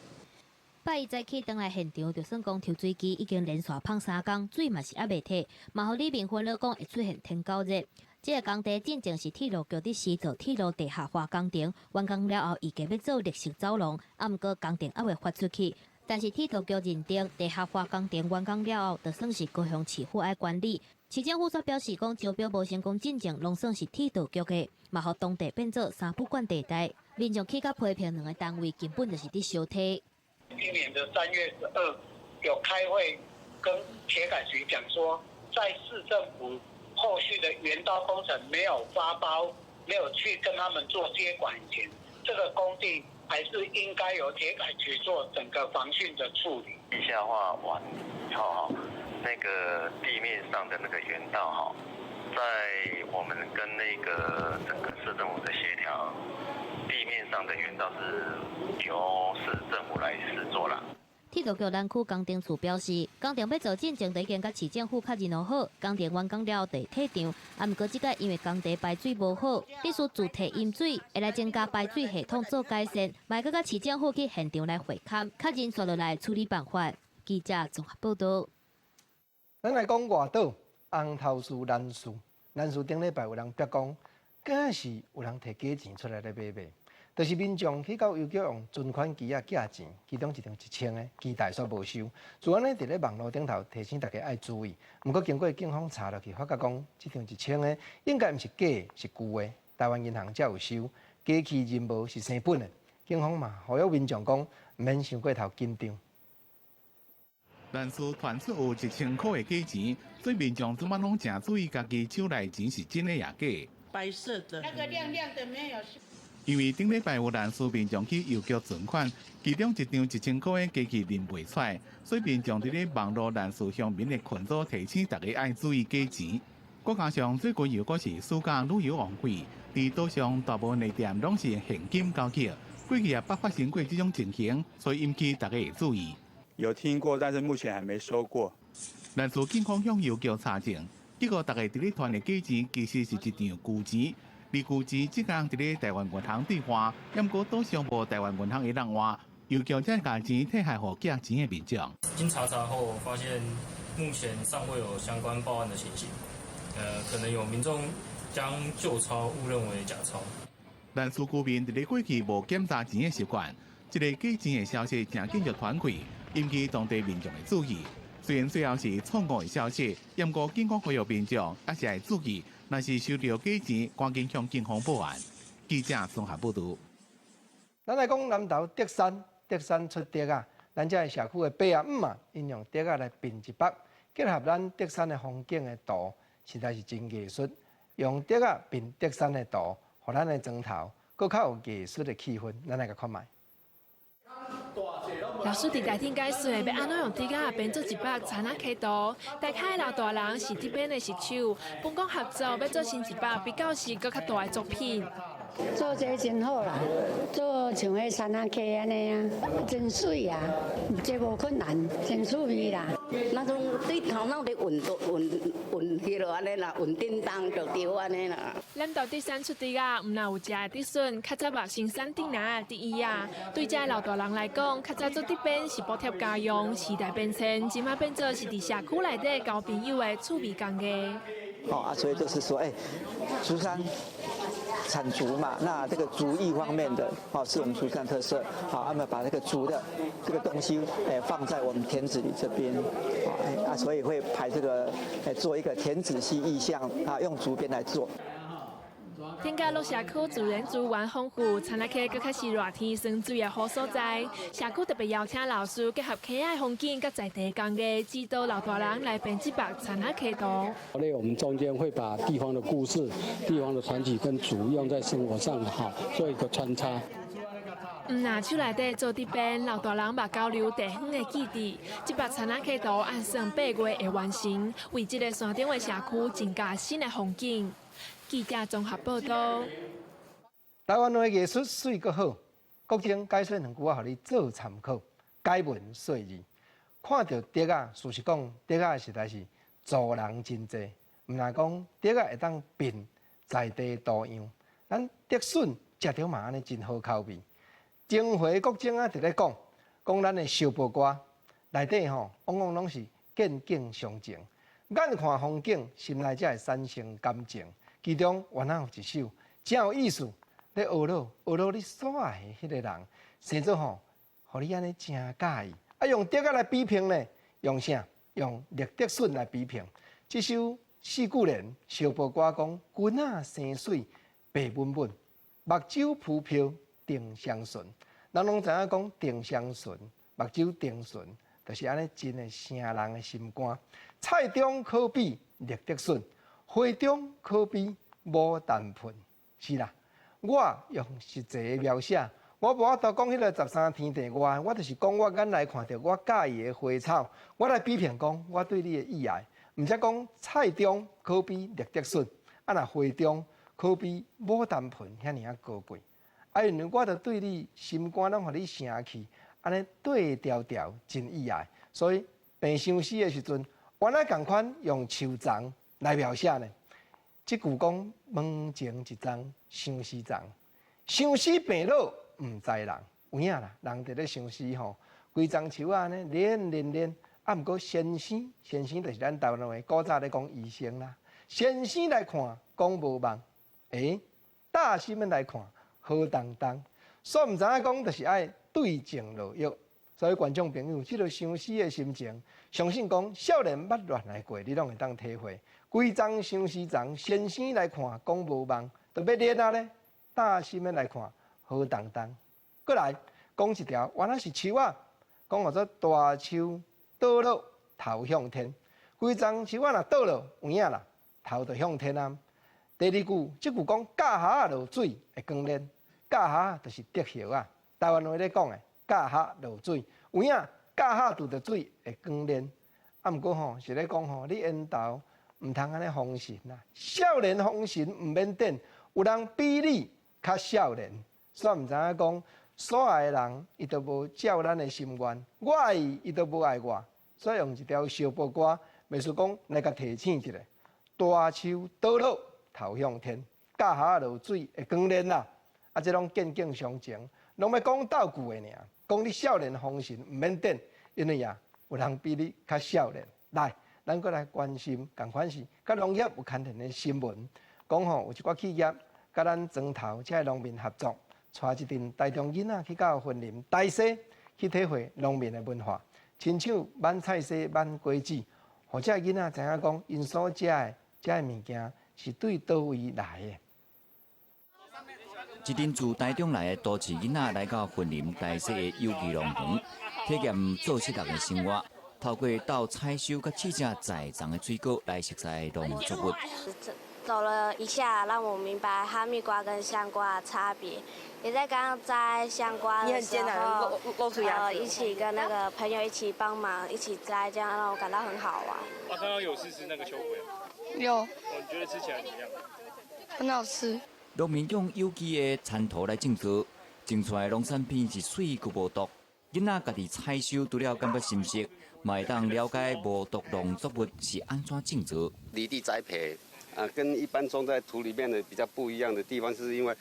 Speaker 24: 拜一早起轉來現場，就算講抽水機已經連續噴三工，水嘛是猶未退，嘛予里民煩惱講會出現天狗熱。這个工地進前是鐵路局佇施做鐵路地下化工程，完工了後預計欲做綠色走廊，啊，毋過工程猶未發出去。但是鐵路局認定地下化工程完工了後，就算是高雄市府愛管理。市政府則表示講，招標無成功進前攏算是鐵道局的，嘛予當地變做三不管地帶。民眾去共批評兩个單位根本就是佇相推。
Speaker 19: 今年的3月12有開會跟鐵改局講說，在市政府後續的園道工程沒有發包，沒有去跟他們做接管前，這個工地還是應該由鐵改局做整個防汛的處理。
Speaker 20: 地下化完以後哈，那個地面上的那個園道哈，在我們跟那個整個市政府的協調，地面上的園道是由市政府來施作啦。
Speaker 24: 鐵路局南區工程處表示，工程欲做進前，就已經佮市政府確認好，工程完工了後就會退場。啊，毋過這擺因為工地排水無好，必須自提淹水，會來增加排水系統做改善，嘛閣佮市政府去現場來會勘，確認紲落來處理辦法。記者綜合報導。
Speaker 2: 咱來講外島紅頭嶼蘭嶼，蘭嶼頂禮拜有人逼講，敢是有人提假錢出來咧買賣。就是民眾去到郵局用存款機仔寄錢，其中一張1000个，期待煞無收。自按呢，佇咧網路頂頭提醒大家愛注意。毋過經過警方查落去，發覺講這張1000个應該毋是假的，是舊的。台灣銀行才有收，機器任無是生本的。警方嘛呼籲民眾講，毋免傷過頭緊張。
Speaker 5: 蘭嶼傳出有1000箍的假錢，所以民眾這擺攏誠注意家己手內錢是真的抑假。
Speaker 21: 白色的。
Speaker 22: 那個亮亮的沒有。
Speaker 5: 因為頂禮拜有蘭嶼民眾去郵局存款，其中一張1000箍的機器認袂出來，所以民眾佇咧網路蘭嶼鄉民的群組提醒大家愛注意假錢。閣加上最近又閣是暑假旅遊旺季，佇島上大部分的店攏是現金交易，過去也捌發生過這種情形，所以引起大家會注意。
Speaker 14: 有聽過，但是目前還沒收過。
Speaker 5: 蘭嶼警方向郵局查證，結果大家佇咧傳的假錢其實是一張舊錢。而舊錢這工佇咧台灣銀行兌換，毋過島上無台灣銀行會當換，郵局才共錢退還予寄錢的民眾。
Speaker 23: 經查查後，發現目前尚未有相關報案的情形，可能有民眾將舊鈔誤認為假鈔。
Speaker 5: 蘭嶼居民佇咧過去無檢查錢的習慣，這个假錢的消息誠緊就傳開，引起當地民眾的注意。雖然最後是錯誤的消息，毋過警方呼籲民眾猶是愛注意，若是收著假錢，趕緊向警方報案。記者綜合報導。
Speaker 2: 咱來講南投竹山，竹山出竹仔，咱遮的社區的伯仔姆啊，𪜶用竹仔來編一幅，結合咱竹山的風景的圖，實在是真藝術。用竹仔編竹山的圖，予咱的磚頭閣較有藝術的氣氛。咱來共看覓。
Speaker 25: 老師佇台頂解說，欲按怎用竹仔編做一幅田仔溪圖。大溪老大人是這邊的實手，分工合作，欲做成一幅比舊時閣較大的作品。
Speaker 26: 做這真好啦，做像彼田仔溪按呢啊，真媠啊，這無困難，真趣味啦。
Speaker 29: 那種對頭腦咧運動運運彼落按呢啦，運叮當就對按呢啦。
Speaker 25: 南投竹山出竹仔，毋但有食的竹筍，較早嘛生產竹籃仔、竹椅仔。對遮老大人來講，較早做竹編是補貼家用，時代變遷，這馬變做是佇社區內底交朋友的趣味工藝。
Speaker 30: 哦啊，所以就是說，欸，竹山。
Speaker 3: 產竹嘛，那這個竹藝方面的，哦，是我們竹山特色。好，我們把這個竹的這個東西，放在我們田子里這邊，啊，所以會排這個，做一個田子溪意象，啊，用竹編來做。
Speaker 25: 天嘉樂社區自然資源豐富，田仔溪閣較是熱天耍水的好所在。社區特別邀請老師結合溪仔的風景，佮在地工藝，指導老大人來編這幅田仔溪圖。
Speaker 4: 那我們中間會把地方的故事、地方的傳奇跟竹用在生活上，哈，做一個穿插。
Speaker 25: 毋若手內底做竹編，老大人嘛交流地方的記憶。這幅田仔溪圖按算8月會完成，為這个山頂的社區增加新的風景。記者綜合報道。
Speaker 2: 台灣話藝術媠閣好，國政解說兩句話，予你做參考。解文說字，看著竹仔，事實講，竹仔實在是助人真濟。毋若講竹仔會當變在地圖樣，咱竹筍食著嘛按呢真好口味。前回國政啊，佇咧講講咱的燒報歌內底吼，往往攏是見景傷情，眼看風景，心內才會產生感情。其中原來有一首真有意思，咧呵咾呵咾你所愛的彼個人，生做吼，予你按呢真佮意。啊，用竹仔來比評呢？用啥？用綠竹筍來比評。這首四句聯燒報歌講：君仔生媠白敏敏，目睭浮漂定雙唇。人攏知影講定雙唇，目睭定唇，就是按呢真會傷人的心肝。菜中可比綠竹筍。花中可比牡丹盆，是啦。我用實際的描寫，我無法度講彼個十三天地外，我就是講我眼內看著我佮意的花草，我來比評講我對你的意愛。毋則講菜中可比綠竹筍，啊若花中可比牡丹盆遐爾仔高貴。啊，因為我著對你心肝攏予你成去，按呢對調調真意愛，所以病相思的時陣，原來仝款用樹叢來描寫呢，這句講門前一叢相思叢，相思病老毋知人，有影啦，人佇咧相思吼，規叢樹仔按呢連連連，啊，毋過先生，先生就是咱台灣話古早咧講醫生啦，先生來看講無夢，欸，大心來看好當當，所以毋知影講就是愛對症落藥。所以觀眾朋友，這个相思的心情，相信講少年捌戀愛過，你攏會當體會。規叢相思叢，先生來看講無夢，就欲練啊咧。大心的來看好當當。閣來講一條，原來是樹仔，講號做大樹倒落頭向天。規叢樹仔若倒落，有影啦，頭就向天啊。第二句，這句講甲縖落水會光練，甲縖就是竹葉仔，台灣話咧講的。甲縖落水，有影甲縖拄著水會光練。啊，毋過吼是咧講吼，你緣投毋通按呢風神啦。少年風神毋免等，有人比你較少年，所以毋知影講所愛的人，伊都無照咱的心願，我愛伊，伊都無愛我，所以用一條燒報歌，袂輸講來共提醒一下。大樹倒落頭向天，甲縖落水會光練啦。啊，這攏見景傷情，攏欲講鬥句的爾。講你少年風神毋免等，因為啊，有人比你較少年。來，咱閣來關心，仝款是佮農業有牽連的新聞。講吼，有一寡企業佮咱莊頭這个農民合作，帶一陣台中囡仔去到雲林台西去體會農民的文化，親手挽菜薒、挽果子，予這个囡仔知影講，𪜶所食的這个物件是對佗位來的。
Speaker 6: 一陣自台中來的都市囡仔來到雲林台西的有機農園，體驗做實人的生活，透過鬥採收佮試食在種的水果來熟悉農作物。
Speaker 7: 走了一下，讓我明白哈密瓜跟香瓜的差別。也在剛剛摘香瓜的時候，一起跟那個朋友一起幫忙，一起摘，這樣讓我感到很好玩。
Speaker 23: 啊，剛剛有試吃那個秋葵？
Speaker 8: 有。
Speaker 23: 哦，你覺得吃起來怎麼樣？
Speaker 8: 很好吃。
Speaker 6: 農民用有機的田土來種稻，種出來的農產品是媠閣無毒。囡仔家己採收，除了感覺新鮮，嘛會當了解無毒農作物是按怎種植。
Speaker 9: 離地栽培啊，跟一般種在土裡面的比較不一樣的地方，是因為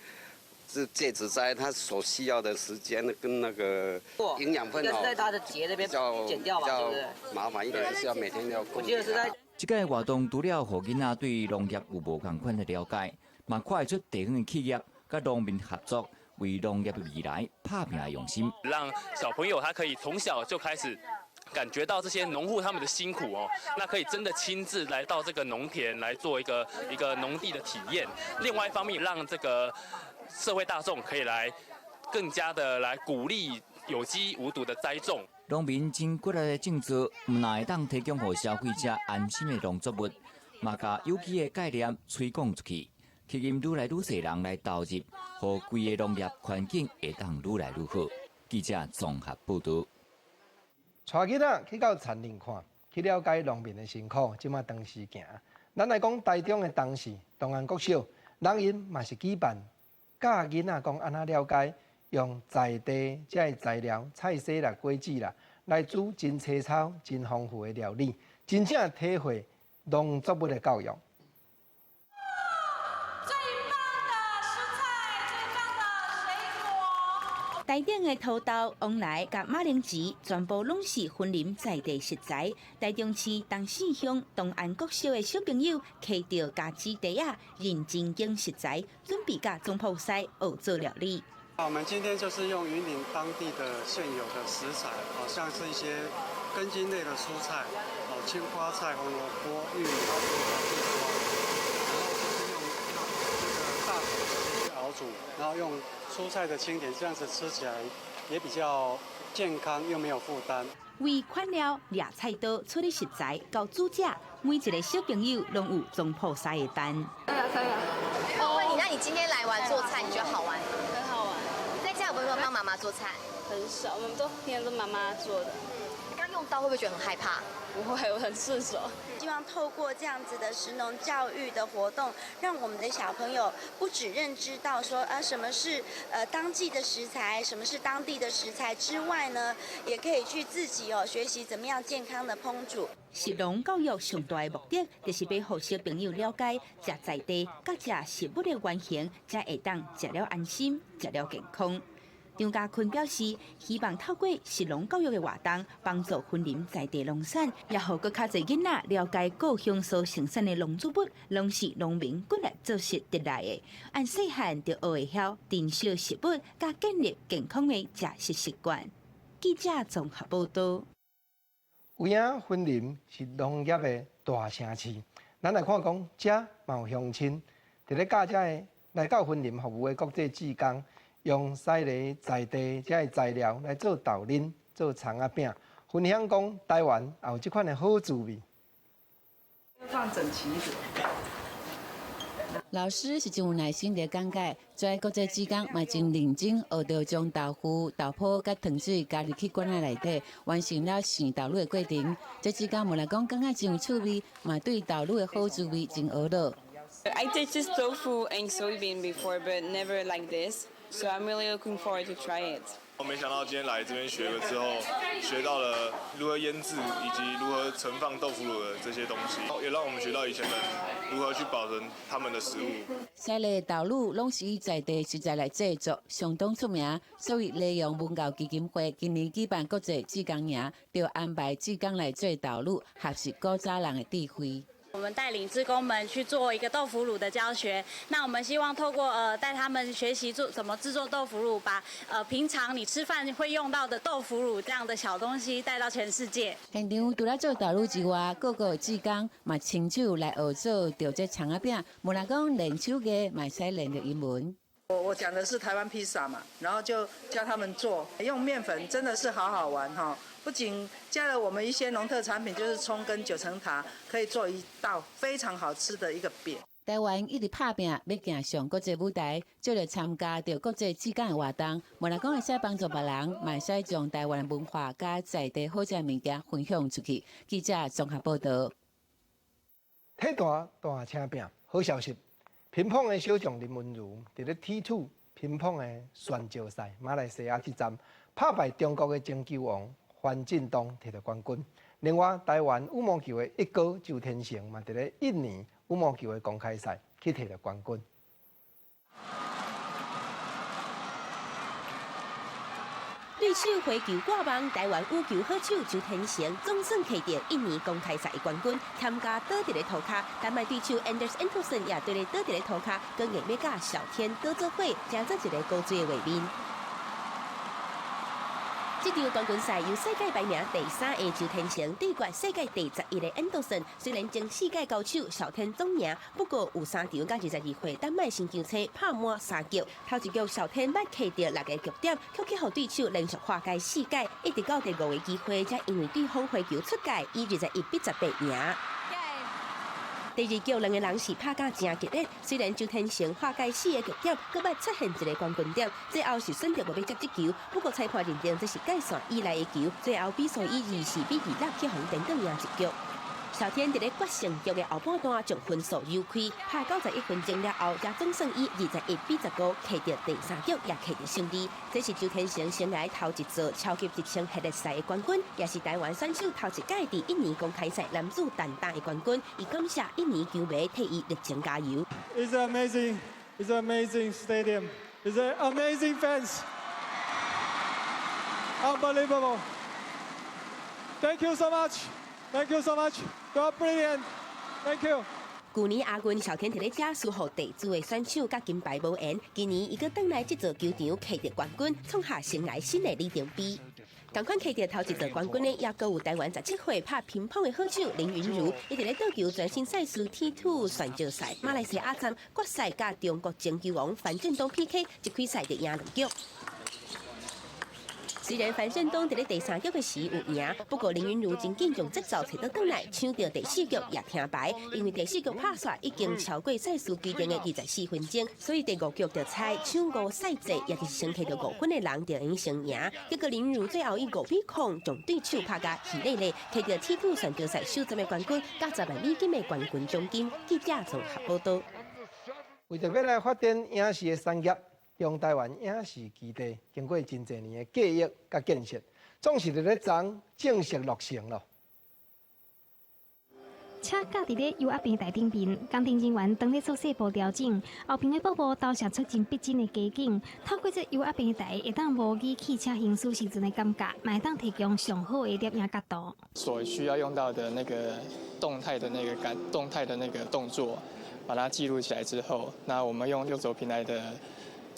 Speaker 9: 是介子栽，它所需要的時間跟那個營養分哦，
Speaker 12: 在它的節那邊剪掉吧，對不對？
Speaker 9: 麻煩一點，就是要每天要。
Speaker 12: 我記得是在。
Speaker 6: 這個活動除了予囡仔對農業有無仝款的了解，嘛看會出地方的企業佮農民合作，為農業的未來拍拚的用心。
Speaker 23: 讓小朋友他可以從小就開始感覺到這些農戶他們的辛苦哦，那可以真的親自來到這個農田來做一個農地的體驗。另外一方面，讓這個社會大眾可以來更加的來鼓勵有機無毒的栽種。
Speaker 6: 農民真骨力的種植，毋但會當提供予消費者安心的農作物，嘛共有機的概念推廣出去，吸引愈來愈濟人來投入，予規个農業環境會當愈來愈好。記者綜合報導。
Speaker 2: 帶囡仔去到田裡看，去了解農民的辛苦，這馬當時行。咱來講台中的東勢東安國小，人𪜶嘛是舉辦教囡仔講按怎了解用在地這个材料、菜絲啦、果子啦，來煮真粗糙、真豐富的料理，真正體會農作物的教育。
Speaker 1: 最棒的蔬菜，最棒的水果。
Speaker 8: 台頂的土豆、黃梨佮馬鈴薯，全部攏是雲林在地食材。台中市東勢鄉東安國小的小朋友，提著家己袋仔，認真揀食材，準備佮總鋪師學做料理。
Speaker 11: 我們今天就是用雲林當地的現有的食材，好像是一些根莖類的蔬菜，哦，青花菜、紅蘿蔔、玉米、地瓜，然後就是用這個大桶直接去熬煮，然後用蔬菜的清甜，這樣子吃起來也比較健康又沒有負擔。
Speaker 8: 為款料、掠菜刀、處理食材到煮食，每一個小朋友攏有總鋪師的班。
Speaker 13: 可以啊，可以啊。
Speaker 15: 我問你，那你今天來玩做菜，你覺得好玩嗎？
Speaker 13: 很好玩。
Speaker 15: 你在家有沒有幫媽媽做菜？
Speaker 13: 很少，我們都平常都媽媽做的。
Speaker 15: 剛用刀會不會覺得很害怕？
Speaker 13: 不會，我很順手。
Speaker 16: 希望透過這樣子的食農教育的活動，讓我們的小朋友不只認知到說啊什麼是當季的食材，什麼是當地的食材之外呢，也可以去自己哦學習怎麼樣健康的烹煮。
Speaker 8: 食農教育上大的目的，就是欲予小朋友了解食在地、佮食食物的原型，才會當食了安心，食了健康。張家坤表示，希望透過食農教育的活動，幫助雲林在地農產，也予閣較濟囡仔了解故鄉所生產的農作物，攏是農民骨力做實得來的。按細漢就學會曉珍惜食物，佮建立健康的食食習慣。記者綜合報導。
Speaker 2: 有影雲林是農業的大城市，咱來看講，遮嘛有鄉親，佇咧教這个來到雲林服務的國際志工，用西螺在地這个材料來做豆奶、做蔥仔餅，分享講台灣也有這款的好滋味。
Speaker 10: 放整齊一點。
Speaker 21: 老師是真有耐心佇講解，這國際志工嘛真認真學著將豆腐、豆泡佮糖水加入去罐仔內底，完成了生豆乳的過程。這志工嘛來講，感覺真有趣味，嘛對豆乳的好滋味真呵咾。
Speaker 22: I tasted tofu and soybean before, but never like this. So I'm really looking forward to try it.
Speaker 27: 我沒想到今天來這邊學了之後，學到了如何醃製以及如何存放豆腐乳的這些東西，也讓我們學到以前人如何去保存他們的食物。
Speaker 21: 西螺豆乳攏是以在地食材來製作，相當出名，所以麗陽文教基金會今年舉辦國際志工營，就安排志工來做豆乳，學習古早人的智慧。
Speaker 30: 我們帶領志工們去做一個豆腐乳的教學，那我們希望透過帶他們學習做怎麼製作豆腐乳，把平常你吃飯會用到的豆腐乳這樣的小東西帶到全世界。
Speaker 21: 現場除了做豆乳之外，各個志工嘛親手來學做著這蔥仔餅，無論講練手藝，嘛會使練著英文。
Speaker 31: 我講的是台灣披薩嘛，然後就教他們做，用麵粉真的是好好玩哈。不僅加了我們一些農特產品，就是蔥跟九層塔，可以做一道非常好吃的一個餅。
Speaker 21: 台灣一直拍拚，欲行上國際舞台，借著參加著國際志工的活動，無論講會使幫助別人，嘛會使將台灣文化佮在地好食物件分享出去。記者綜合報導。
Speaker 2: 體壇大聲拚，好消息！乒乓的小將林昀儒，佇咧 T2 乒乓的選招賽馬來西亞這站，拍敗中國的前球王樊振東，摕著冠軍。另外，台灣羽毛球的一哥周天成嘛，佇咧印尼羽毛球的公開賽去摕著冠軍。
Speaker 8: 你對手揮球掛網，台灣羽球好手周天成總算摕著印尼公開賽冠軍，添加倒佇咧塗跤，丹麥對手 Anders Antonsen 也對咧倒佇咧塗跤，閣硬欲佮小天倒做伙，成做一個古錐的畫面。這場冠軍賽由世界排名第三的周天成對決世界第11的安德森。雖然前四屆交手小天總贏，不過有三場佮22歲丹麥新球星拍滿三局。頭一局小天捌摕著六个局點，卻去予對手連續化解四界，一直到第五个機會，才因為對方揮球出界，以21比18贏。第二局兩个人是拍甲誠激烈，雖然周天成化解四个局點，閣捌出現一个關鍵點，最後是選擇無欲接這球，不過裁判認定這是界線以內的球，最後比數以24比26去予顛倒贏一局。小天佇咧決勝局的後半段將分數扭開，拍91分鐘了後，才總算以21比15摕著第三局，也摕著勝利。這是周天成生涯頭一座超級一千系列賽的冠軍，也是台灣選手頭一屆佇印尼公開賽男子單打的冠軍。伊感謝印尼球迷替伊熱情加油。
Speaker 3: It's amazing, it's amazing stadium, it's amazing fans, unbelievable. Thank you so much. Thank you so much. You are brilliant. Thank you.
Speaker 8: 舊年亞軍小天佇咧遮輸予地主的選手，佮金牌無緣。今年伊閣轉來這座球場摕著冠軍，創下生涯新的里程碑。仝款摕著頭一座冠軍的，也閣有台灣17歲拍乒乓的好手林昀儒，伊佇咧桌球全新賽事 T2 選將賽，馬來西亞站決賽佮中國前球王樊振東 PK，一開賽就贏兩局。雖然樊振東佇咧第三局的時有贏，不過林昀儒真緊將節奏揣倒轉來，搶著第四局也聽牌，因為第四局拍煞已經超過賽事規定的24分鐘，所以第五局就採搶五賽制，也就是先摕著5分的人就會先贏。結果林昀儒最後以5比0將對手拍甲稀咧咧，摕著 T2 選將賽首針的冠軍，佮10萬美金的冠軍獎金。記者綜合報導。
Speaker 2: 為著欲來發展影視的產業，中台灣影視基地經過真濟年的計劃佮建設，總是佇咧昨正式落成囉。
Speaker 5: 車駕佇咧油壓平台頂面，工程人員當咧做細部調整，後爿的瀑布投射出真逼真的街景。透過這油壓平台，會當模擬汽車行駛時陣的感覺，嘛會當提供上好的攝影角度。
Speaker 14: 所需要用到的那個動態的那個感，動態的那個動作，把它記錄起來之後，那我們用六軸平台的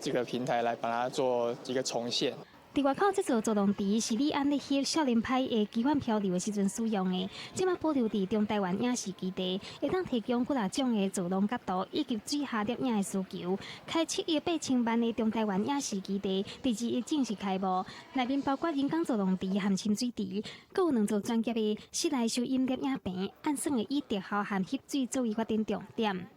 Speaker 14: 這個平台來把它做一個重現。
Speaker 5: 佇外口這座造浪池是李安咧翕少年派的奇幻漂流的時陣使用的，這馬保留佇中台灣影視基地，會當提供幾若種的造浪角度以及水下攝影的需求。開7億8千萬的中台灣影視基地，佇2日正式開幕，內面包括人工造浪池和深水池，閣有兩座專業的室內收音攝影棚，按算會以特效和翕水作為發展重點。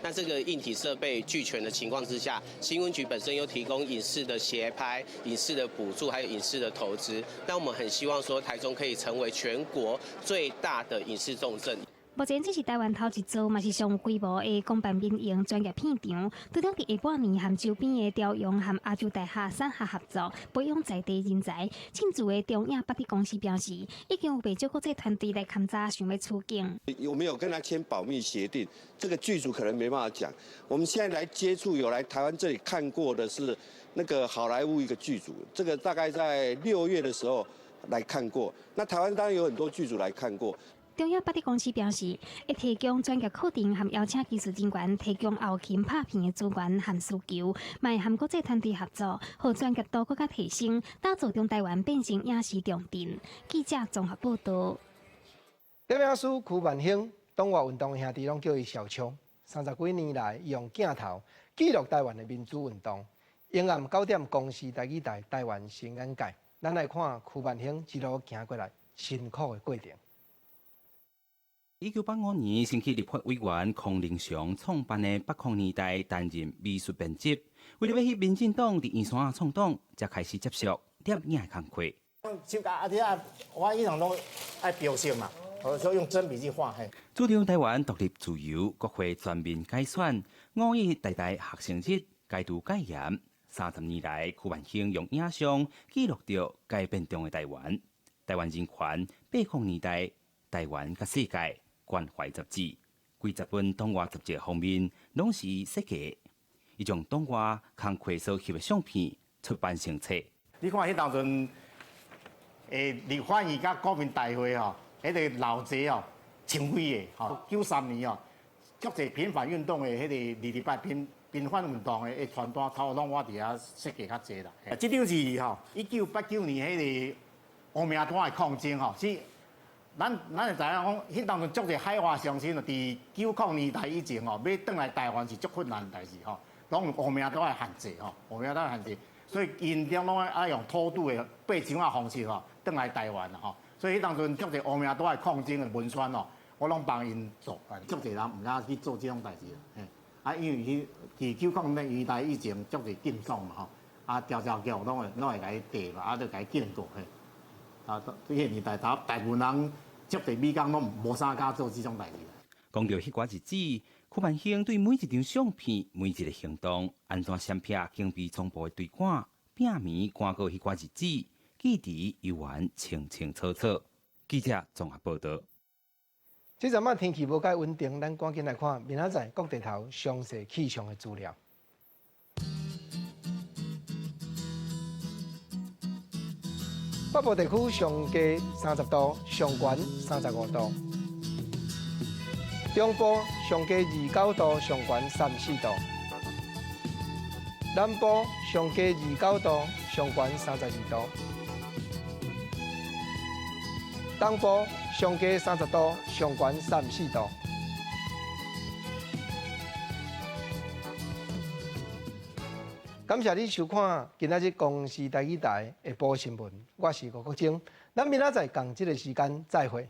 Speaker 17: 那這個硬體設備俱全的情況之下，新聞局本身又提供影視的協拍、影視的補助，還有影視的投資。那我們很希望說，台中可以成為全國最大的影視重鎮。
Speaker 5: 目前這是台灣頭一座，嘛是上有規模的公辦民營專業片場。除了佇下半年和周邊的朝陽和亞洲大學產學合作，培養在地人才。進駐的中影北地公司表示，已經有袂少國際團隊來勘察，想欲取景。
Speaker 18: 我們有跟他簽保密協定，這個劇組可能沒辦法講。我們現在來接觸，有來台灣這裡看過的是那個好萊塢一個劇組，這個大概在6月的時候來看過。那台灣當然有很多劇組來看過。
Speaker 5: 中影北地公司表示，會提供專業課程和邀請技術人員提供後勤拍片的資源和需求，嘛會和國際團隊合作，予專業度閣較提升，打造中台灣變成影視重鎮。記者綜合報導。
Speaker 2: 攝影師區萬興，黨外運動兄弟攏叫伊小邱。30幾年來，伊用鏡頭記錄台灣的民主運動。傍暗9點，公視台語台台灣新眼界，咱來看區萬興一路行過來辛苦的過程。
Speaker 19: 1985年，先去立法委員康寧祥創辦的北控年代擔任美術編輯，為著欲翕民進黨佇圓山創黨，才開始接觸攝影的工課。
Speaker 20: 手啊，你啊，我以前攏愛標色嘛，所以用針筆去畫。嘿。
Speaker 19: 主張台灣獨立自由，國會全面改選，五一台大學生日，街頭戒嚴。30年來，區萬興用影像記錄著改變中的台灣，台灣人權，八零年代，台灣佮世界。關懷雜誌，幾十本黨外雜誌封面攏是設計，伊將黨外工課所翕的相片出版成冊。
Speaker 20: 你看彼當陣，立法院佮國民大會吼，彼个鬧節吼，千幾个吼，93年哦，足濟平反運動的彼个28平反運動的傳單，頭攏我佇遐設計較濟啦。這張是吼，1989年彼個烏名單的抗爭吼，是咱會知影講，彼當陣足濟海外鄉親佇90年代以前吼，欲轉來台灣是足困難的代誌吼，攏有烏名單的限制吼，烏名單的限制，所以𪜶攏愛用偷渡的爬牆仔方式吼，轉來台灣吼。所以彼當陣足濟烏名單的抗爭的文宣吼，我攏幫𪜶做，足濟人毋敢去做這種代誌。啊，因為彼佇90年代以前足濟禁講嘛吼，啊，調查局攏會共伊提嘛，啊，就共伊警告嘿。啊，彼个年代大大部分人足濟美工攏無啥敢做這種代誌。
Speaker 19: 講著彼寡日子，許萬興對每一張相片、每一个行動，按怎閃避警備總部的追趕，拼命趕過彼寡日子，記得猶原清清楚楚。記者綜合報導。
Speaker 2: 這陣仔天氣無介穩定，咱趕緊來看明仔載各地頭詳細氣象的資料。北部地區上低30度，上懸35度；中部上低29度，上懸34度；南部上低29度，上懸32度；東部上低30度，上懸34度。感謝你收看今仔日公視台語台下晡新聞，我是吳國楨，咱明仔載仝這个時間再會。